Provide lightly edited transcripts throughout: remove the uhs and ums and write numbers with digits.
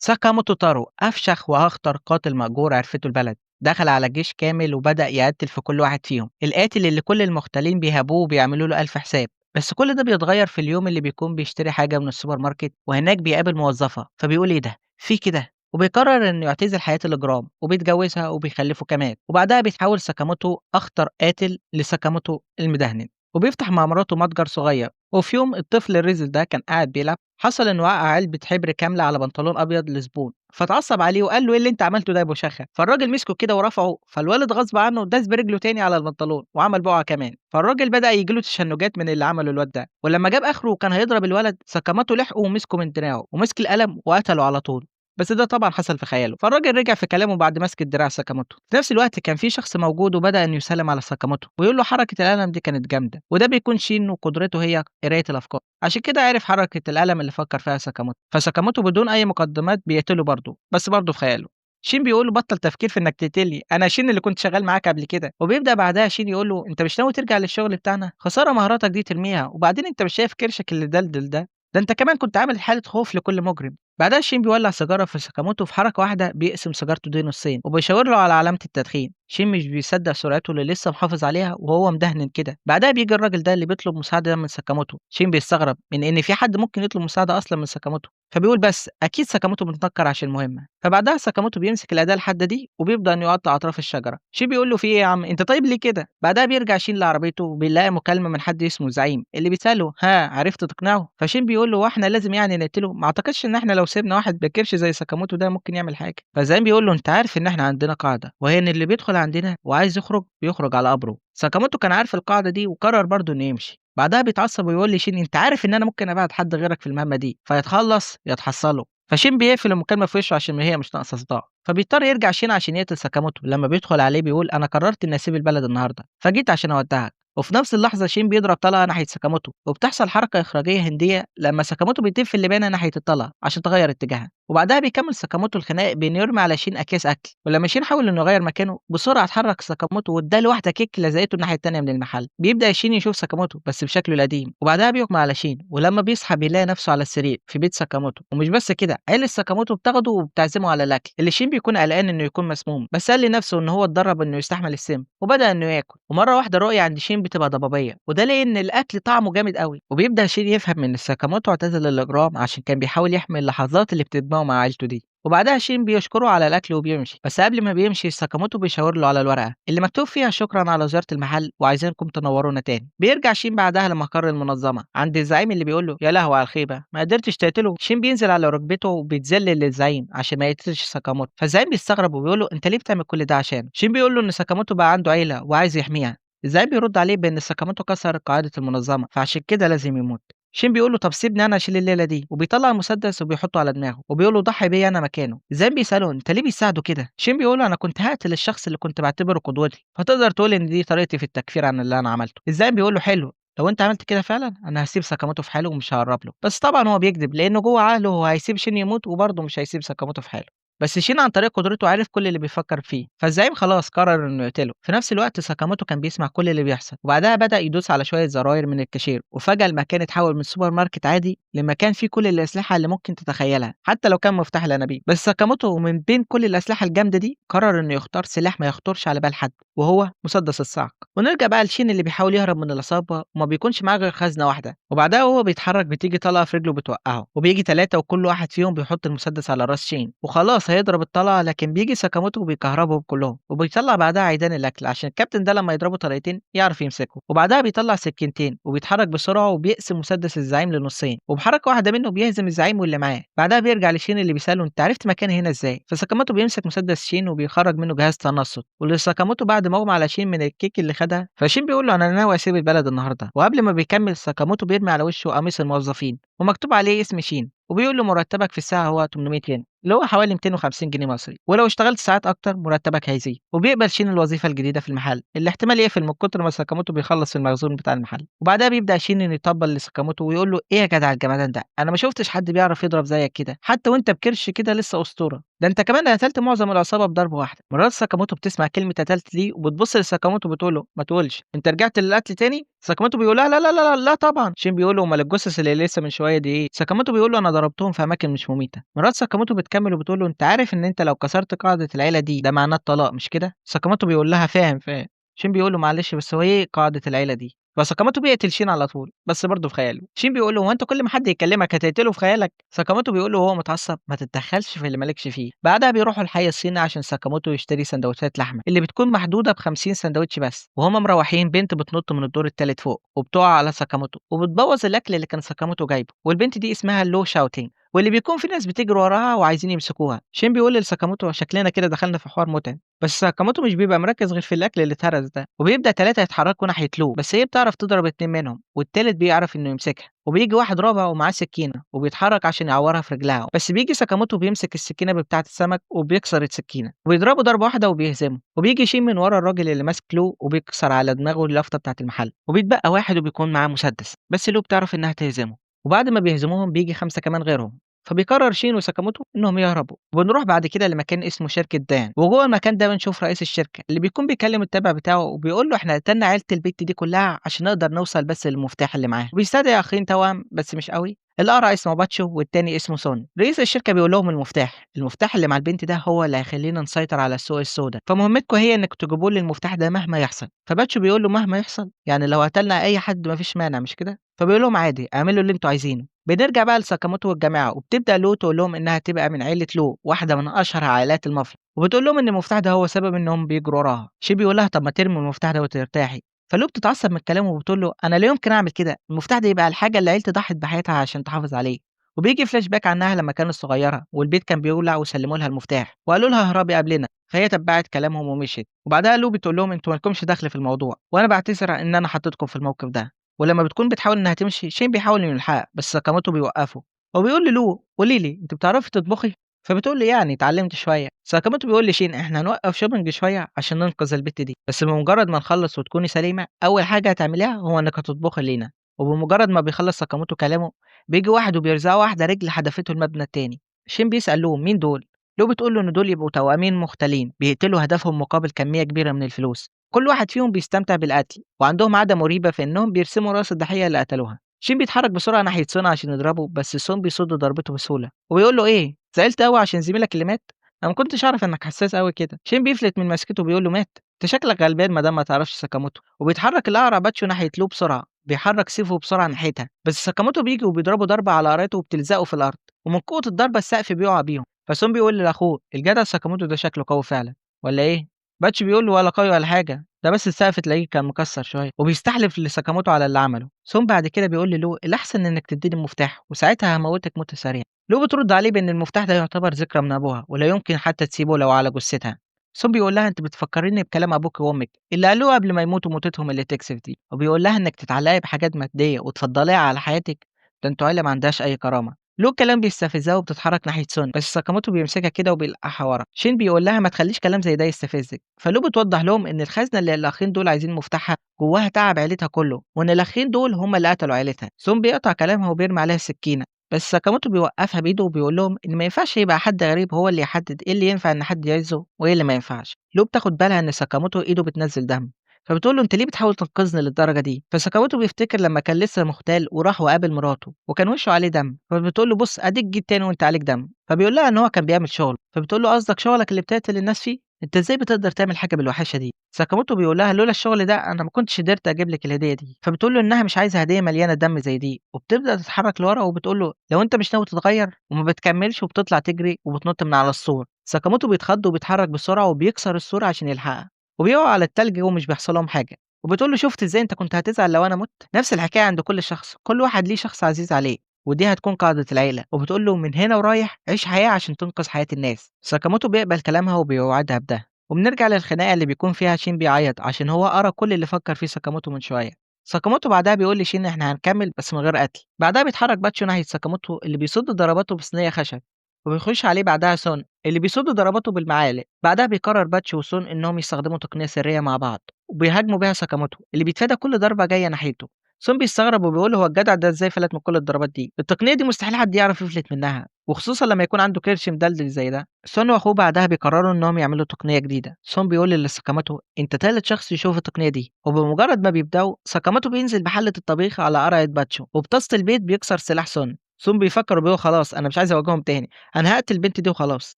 ساكاموتو تارو أفشخ وأخطر قاتل مأجور عرفته البلد، دخل على جيش كامل وبدأ يقتل في كل واحد فيهم، القاتل اللي كل المغتالين بيهابوه وبيعملوا له ألف حساب. بس كل ده بيتغير في اليوم اللي بيكون بيشتري حاجة من السوبر ماركت، وهناك بيقابل موظفة فبيقول إيه ده؟ في كده؟ وبيقرر إنه يعتزل حياة الإجرام وبيتجوزها وبيخلفه كمان. وبعدها بيتحول ساكاموتو أخطر قاتل لساكاموتو المدهن، وبيفتح مع مراته متجر صغير. وفي يوم الطفل الرزل ده كان قاعد بيلعب، حصل انه وقع علبة حبر كاملة على بنطلون ابيض لزبون، فتعصب عليه وقال له ايه اللي انت عملته ده يا ابو شخه؟ فالراجل مسكه كده ورفعه، فالولد غصب عنه داس برجله تاني على البنطلون وعمل بقعة كمان. فالراجل بدا يجيله تشنجات من اللي عمله الواد ده، ولما جاب اخره وكان هيضرب الولد، ساكاموتو لحقه ومسكه من دراعه ومسك القلم وقتله على طول. بس ده طبعا حصل في خياله، فالراجل رجع في كلامه بعد مسك دراع ساكاموتو. في نفس الوقت كان في شخص موجود وبدا انه يسلم على ساكاموتو ويقول له حركة القلم دي كانت جامدة، وده بيكون شين وقدرته هي قرايه الافكار، عشان كده عرف حركة القلم اللي فكر فيها ساكاموتو. فساكاموتو بدون اي مقدمات بيقتله برضه، بس برضه في خياله. شين بيقول له بطل تفكير في انك تقتلني، انا شين اللي كنت شغال معاك قبل كده. وبيبدا بعدها شين يقول له انت مش ناوي ترجع للشغل بتاعنا؟ خسارة مهاراتك دي ترميها، وبعدين انت مش شايف كرشك اللي دلدل ده؟ ده انت كمان كنت عامل حاله خوف لكل مجرم. بعدها شين بيولع سيجارة في ساكاموتو، في حركة واحدة بيقسم سيجارته دي نصين وبيشاور له على علامة التدخين. شين مش بيصدق سرعته اللي لسه محافظ عليها وهو مدهن كده. بعدها بيجي الراجل ده اللي بيطلب مساعدة من ساكاموتو. شين بيستغرب من ان في حد ممكن يطلب مساعدة اصلا من ساكاموتو، فبيقول بس اكيد ساكاموتو متنكر عشان المهمة. فبعدها ساكاموتو بيمسك الاداة الحادة دي وبيبدا انه يقطع اطراف الشجرة. شين بيقول له في ايه يا عم انت طيب ليه كده؟ بعدها بيرجع شين لعربيته وبيلاقي مكالمة من حد اسمه زعيم اللي بيساله ها عرفت تقنعه؟ فشين بيقول له واحنا لازم يعني نقتله؟ ما اعتقدش ان احنا لو سيبنا واحد بكرش زي ساكاموتو ده ممكن يعمل حاجة. فزعيم بيقول له انت عارف ان احنا عندنا قاعدة، وهي ان اللي بيدخل عندنا وعايز يخرج بيخرج على قبره. ساكاموتو كان عارف القاعدة دي وقرر برضه انه يمشي. بعدها بيتعصب ويقول لشين انت عارف ان انا ممكن ابعت حد غيرك في المهمة دي، فيتخلص يتحصله. فشين بيقفل المكالمة في وشه عشان هي مش ناقصه صداع. فبيضطر يرجع شين عشان يقتل ساكاموتو. لما بيدخل عليه بيقول انا قررت اني اسيب البلد النهارده، فجيت عشان اودعك. وفي نفس اللحظة شين بيضرب طلقه ناحية ساكاموتو، وبتحصل حركة اخراجيه هنديه لما ساكاموتو بيتف اللبانه ناحية الطلقة عشان تغير اتجاهها. وبعدها بيكمل ساكاموتو الخناق بانه يرمي على شين اكياس اكل، ولما شين حاول انه يغير مكانه بسرعة اتحرك ساكاموتو واداله واحدة kick لزقته الناحية الثانية من المحل. بيبدا شين يشوف ساكاموتو بس بشكله القديم، وبعدها بيغمى على شين. ولما بيصحى بيلاقي نفسه على السرير في بيت ساكاموتو. ومش بس كده، عيله ساكاموتو بتاخده وبتعزمه على الاكل اللي شين بيكون قلقان انه يكون مسموم، بس قال لنفسه ان هو اتدرب انه يستحمل السم وبدا انه ياكل. ومرة واحدة الرؤية عند شين بتبقى ضبابية، وده لان الاكل طعمه جامد قوي. وبيبدا شين يفهم ان ساكاموتو اعتزل الاجرام عشان كان بيحاول يحمي اللحظات اللي بتجمعه مع عيلته دي. وبعدها شين بيشكره على الاكل وبيمشي، بس قبل ما بيمشي ساكاموتو بيشاور له على الورقة اللي مكتوب فيها شكرا على زيارة المحل وعايزينكم تنورونا تاني. بيرجع شين بعدها لمقر المنظمة عند الزعيم اللي بيقول له يا لهوي على الخيبه ما قدرتش تقتله. شين بينزل على ركبته وبيتذلل للزعيم عشان ما يقتلش ساكاموتو. فالزعيم بيستغرب وبيقول له انت ليه بتعمل كل ده عشان؟ شين بيقول له ان ساكاموتو بقى عنده عيله وعايز يحميها. الزعيم بيرد عليه بان ساكاموتو كسر قاعدة المنظمة فعشان كده لازم يموت. شين بيقول له طب سيبني انا اشيل الليلة دي، وبيطلع المسدس وبيحطه على دماغه وبيقول له ضحي بيا انا مكانه. الزعيم بيساله انت ليه بيساعده كده؟ شين بيقول له انا كنت هقتل الشخص اللي كنت بعتبره قدوتي، فتقدر تقول ان دي طريقتي في التكفير عن اللي انا عملته. الزعيم بيقول له حلو، لو انت عملت كده فعلا انا هسيب ساكاموتو في حاله ومش هقرب له. بس طبعا هو بيكذب لانه جوه عقله هو هيسيب شين يموت وبرضه مش هيسيب ساكاموتو في حاله. بس شين عن طريق قدرته عرف كل اللي بيفكر فيه، فالزعيم خلاص قرر انه يقتله. في نفس الوقت ساكاموتو كان بيسمع كل اللي بيحصل، وبعدها بدأ يدوس على شوية زراير من الكاشير، وفجأة المكان اتحول من سوبر ماركت عادي لمكان فيه كل الأسلحة اللي ممكن تتخيلها، حتى لو كان مفتاح الأنابيب. بس ساكاموتو من بين كل الأسلحة الجامدة دي قرر انه يختار سلاح ما يخطرش على بال حد، وهو مسدس الصعق. ونرجع بقى لشين اللي بيحاول يهرب من العصابة وما بيكونش معاه غير خزنة واحدة. وبعدها وهو بيتحرك بتيجي طلقة في رجله بتوقعه، وبيجي 3 وكل واحد فيهم بيحط المسدس على راس شين وخلاص هيضرب الطلقة، لكن بيجي ساكاموتو وبيكهربهم كلهم، وبيطلع بعدها عيدان الاكل عشان الكابتن ده لما يضربه طلقتين يعرف يمسكه. وبعدها بيطلع سكينتين وبيتحرك بسرعة وبيقسم مسدس الزعيم لنصين، وبحركه واحدة منه بيهزم الزعيم واللي معاه. بعدها بيرجع لشين اللي بيساله انت عرفت مكاني هنا ازاي؟ فساكاموتو بيمسك مسدس شين وبيخرج منه جهاز تنصت، واللي ساكاموتو بعد ما اغمى على شين من الكيك اللي خدها، فشين بيقول له انا ناوي اسيب البلد النهارده. وقبل ما بيكمل ساكاموتو بيرمي على وشه قميص الموظفين ومكتوب عليه اسم شين، وبيقول له مرتبك في الساعة هو 800 ين اللي هو حوالي 250 جنيه مصري، ولو اشتغلت ساعات اكتر مرتبك هيزيد. وبيقبل شين الوظيفة الجديدة في المحل اللي احتمال يقفل من كتر ما ساكاموتو بيخلص في المخزون بتاع المحل. وبعدها بيبدا شين انه يطبل لساكاموتو ويقول له ايه يا جدع الجمدان ده، انا ما شفتش حد بيعرف يضرب زيك كده، حتى وانت بكرش كده لسه اسطورة. ده أنت كمان قتلت معظم العصابة بضربة واحدة. مرات ساكاموتو بتسمع كلمة قتلت دي وبتبص لساكاموتو وبتقول له ما تقولش أنت رجعت للقتل تاني؟ ساكاموتو بيقول لا لا لا لا لا طبعا. شين بيقول له امال الجثث اللي لسه من شوية دي ايه؟ ساكاموتو بيقول له انا ضربتهم في اماكن مش مميته. مرات ساكاموتو بتكمل وبتقول له انت عارف ان انت لو كسرت قاعدة العيلة دي ده معناه الطلاق مش كده؟ ساكاموتو بيقول لها فاهم فاهم. شين بيقول له معلش بس هو ايه قاعدة العيلة دي؟ فساكاموتو بيقتل شين على طول بس برضه في خياله. شين بيقول له هو انت كل ما حد يكلمك هتقتله في خيالك؟ ساكاموتو بيقول له وهو متعصب ما تتدخلش في اللي مالكش فيه. بعدها بيروحوا الحي الصيني عشان ساكاموتو يشتري سندوتشات لحمه اللي بتكون محدودة ب 50 سندوتش بس. وهما مروحين بنت بتنط من الدور الثالث فوق وبتقع على ساكاموتو وبتبوظ الاكل اللي كان ساكاموتو جايبه، والبنت دي اسمها لو شاوتينج واللي بيكون في ناس بتجري وراها وعايزين يمسكوها. شين بيقول لساكاموتو شكلنا كده دخلنا في حوار متعب، بس ساكاموتو مش بيبقى مركز غير في الاكل اللي اتهرس ده. وبيبدا 3 يتحركوا ناحية لو، بس هي بتعرف تضرب 2 منهم والتالت بيعرف انه يمسكها. وبيجي واحد رابع ومعاه سكينة وبيتحرك عشان يعورها في رجلها، بس بيجي ساكاموتو بيمسك السكينة بتاعه السمك وبيكسر السكينة وبيضربه ضربه واحدة وبيهزمه. وبيجي شين من ورا الراجل اللي ماسك لو وبيكسر على دماغه اليافطه بتاعه المحل، وبيتبقى واحد وبيكون معاه مسدس، بس لو بتعرف انها تهزمه. وبعد ما بيهزموهم بيجي 5 كمان غيرهم، فبيقرر شين وساكاموتو انهم يهربوا. وبنروح بعد كده لمكان اسمه شركة دان، وجوه المكان ده بنشوف رئيس الشركة اللي بيكون بيكلم التابع بتاعه وبيقول له احنا قتلنا عيله البت دي كلها عشان نقدر نوصل بس للمفتاح اللي معاها. وبيستدعي اخين توأم بس مش قوي، الأقرع اسمه باتشو والتاني اسمه سون. رئيس الشركة بيقول لهم المفتاح اللي مع البنت ده هو اللي هيخلينا نسيطر على السوق السوداء، فمهمتكم هي انك تجيبوا لي المفتاح ده مهما يحصل. فباتشو بيقول له مهما يحصل يعني لو قتلنا اي حد مفيش مانع مش كده؟ فبيقول لهم عادي اعملوا اللي انتوا عايزينه. بنرجع بقى لساكاموتو والجماعة، وبتبدا لو تقول لهم انها تبقى من عيله لو، واحدة من اشهر عائلات المافيا، وبتقول لهم ان المفتاح ده هو سبب انهم بيجروا وراها. شي بيقول لها طب ما ترمي المفتاح ده وترتاحي. فلو بتتعصب من كلامه وبتقول له انا لا يمكن اعمل كده، المفتاح ده يبقى الحاجة اللي عيلتي ضحت بحياتها عشان تحافظ عليه. وبيجي فلاش باك عنها لما كانت صغيرة والبيت كان بيولع وسلموا لها المفتاح وقالوا لها اهربي قبلنا، فهي تبعت كلامهم ومشيت. وبعدها لو بتقول لهم انتوا مالكمش دخل في الموضوع وانا بعتذر ان انا حطيتكم في الموقف ده. ولما بتكون بتحاول انها تمشي شين بيحاول انه يلحقها بس ساكاموتو بيوقفه وبيقول للو قولي لي انت بتعرفي تطبخي؟ فبتقول لي يعني اتعلمت شوية. ساكاموتو بيقول لشين احنا هنوقف shopping شوية عشان ننقذ البت دي، بس بمجرد ما نخلص وتكوني سليمة اول حاجة هتعمليها هو انك هتطبخي لينا. وبمجرد ما بيخلص ساكاموتو كلامه بيجي واحد وبيرزعه واحدة رجل حدفته المبنى التاني. شين بيسال لو مين دول؟ لو بتقول له ان دول يبقوا توأمين مختلين بيقتلوا هدفهم مقابل كمية كبيرة من الفلوس، كل واحد فيهم بيستمتع بالقتل وعندهم عادة مريبه في انهم بيرسموا راس الضحية اللي قتلوها. شين بيتحرك بسرعة ناحية سون عشان يضربه، بس سون بيصد ضربته بسهولة وبيقول له ايه زعلت قوي عشان زميلك اللي مات؟ انا ما كنتش اعرف انك حساس قوي كده. شين بيفلت من مسكته وبيقول له مات؟ انت شكلك غلبان ما دام ما تعرفش ساكاموتو. وبيتحرك الاقرع باتشو ناحية لو بسرعة، بيحرك سيفه بسرعة ناحيتها، بس ساكاموتو بيجي وبيضربه ضربه على قراته وبتلزقه في الارض، ومن قوة الضربة السقف بيقع بيهم. فسون بيقول لاخوه الجدع ساكاموتو ده شكله قوي فعلا ولا ايه؟ باتشو بيقول له ولا قوي ولا حاجة، ده بس السقف تلاقيه كان مكسر شوية، وبيستحلف لساكاموتو على اللي عمله. سون بعد كده بيقول للو الاحسن انك تديني المفتاح وساعتها هموتك موت سريع. لو بترد عليه بان المفتاح ده يعتبر ذكرى من ابوها ولا يمكن حتى تسيبه لو على جثتها. سون بيقول لها انت بتفكريني بكلام ابوك وامك اللي قالوه قبل ما يموتوا موتتهم اللي تكسف دي، وبيقول لها انك تتعلقي بحاجات مادية وتفضليها على حياتك، ده انتوا عيله ما عندهاش اي كرامة. لو الكلام بيستفزها وبتتحرك ناحية سون، بس ساكاموتو بيمسكها كده وبيلقحها ورا. شين بيقول لها ما تخليش كلام زي ده يستفزك. فلو بتوضح لهم ان الخزنة اللي الاخين دول عايزين مفتاحها جواها تعب عيلتها كله، وان الاخين دول هم اللي قتلوا عيلتها. سون بيقطع كلامها وبيرمي عليها السكينة، بس ساكاموتو بيوقفها بايده وبيقول لهم ان ما ينفعش يبقى حد غريب هو اللي يحدد ايه اللي ينفع ان حد يعزه وايه اللي ما ينفعش. لو بتاخد بالها ان ساكاموتو ايده بتنزل دم، فبتقول له انت ليه بتحاول تنقذني للدرجة دي؟ فساكاموتو بيفتكر لما كان لسه مختال وراح وقابل مراته وكان وشه عليه دم، فبتقول له بص اديك جيت تاني وانت عليك دم. فبيقول لها ان هو كان بيعمل شغل، فبتقول له قصدك شغلك اللي بتقتل الناس فيه؟ انت ازاي بتقدر تعمل حاجة بالوحشه دي؟ ساكاموتو بيقول لها لولا الشغل ده انا ما كنتش قدرت اجيب لك الهدية دي. فبتقول له انها مش عايزه هديه مليانة دم زي دي، وبتبدا تتحرك لورا وبتقول له لو انت مش ناوي تتغير، وما بتكملش وبتطلع تجري وبتنط من على السور. ساكاموتو بيتخض وبيتحرك بسرعة وبيكسر السور عشان يلحقها، وبيقعوا على التلج ومش بيحصل لهم حاجة. وبتقول له شفت ازاي انت كنت هتزعل لو انا مت؟ نفس الحكاية عند كل شخص، كل واحد ليه شخص عزيز عليه، ودي هتكون قاعدة العيلة. وبتقول له من هنا ورايح عيش حياة عشان تنقذ حياة الناس. ساكاموتو بيقبل كلامها وبيوعدها بده. وبنرجع للخناقه اللي بيكون فيها شين بيعيط عشان هو قرا كل اللي فكر فيه ساكاموتو من شوية. ساكاموتو بعدها بيقول لشين احنا هنكمل بس من غير قتل. بعدها بيتحرك باتشو ناحية ساكاموتو اللي بيصد ضرباته بصينيه خشب، وبيخش عليه بعدها سون اللي بيصد ضرباته بالمعالق. بعدها بيقرر باتشو وسون انهم يستخدموا تقنية سرية مع بعض وبيهاجموا بيها ساكاموتو اللي بيتفادى كل ضربه جاية ناحيته. سون بيستغرب وبيقول هو الجدع ده ازاي فلت من كل الضربات دي؟ التقنية دي مستحيل حد يعرف يفلت منها. وخصوصًا لمّا يكون عنده كرش مدلدل زي ده. سون وأخوه بعدها بيقرروا إنهم يعملوا تقنية جديدة. سون بيقول لساكاموتو أنت تالت شخص يشوف التقنية دي، وبمجرد ما بيبدأوا ساكاموتو بينزل بحلة الطبيخ على قرعة باتشو، وبطاسة البيت بيكسر سلاح سون. سون بيفكر وبيقول خلاص أنا مش عايز أواجههم تاني، أنا هاقتل البنت دي وخلاص.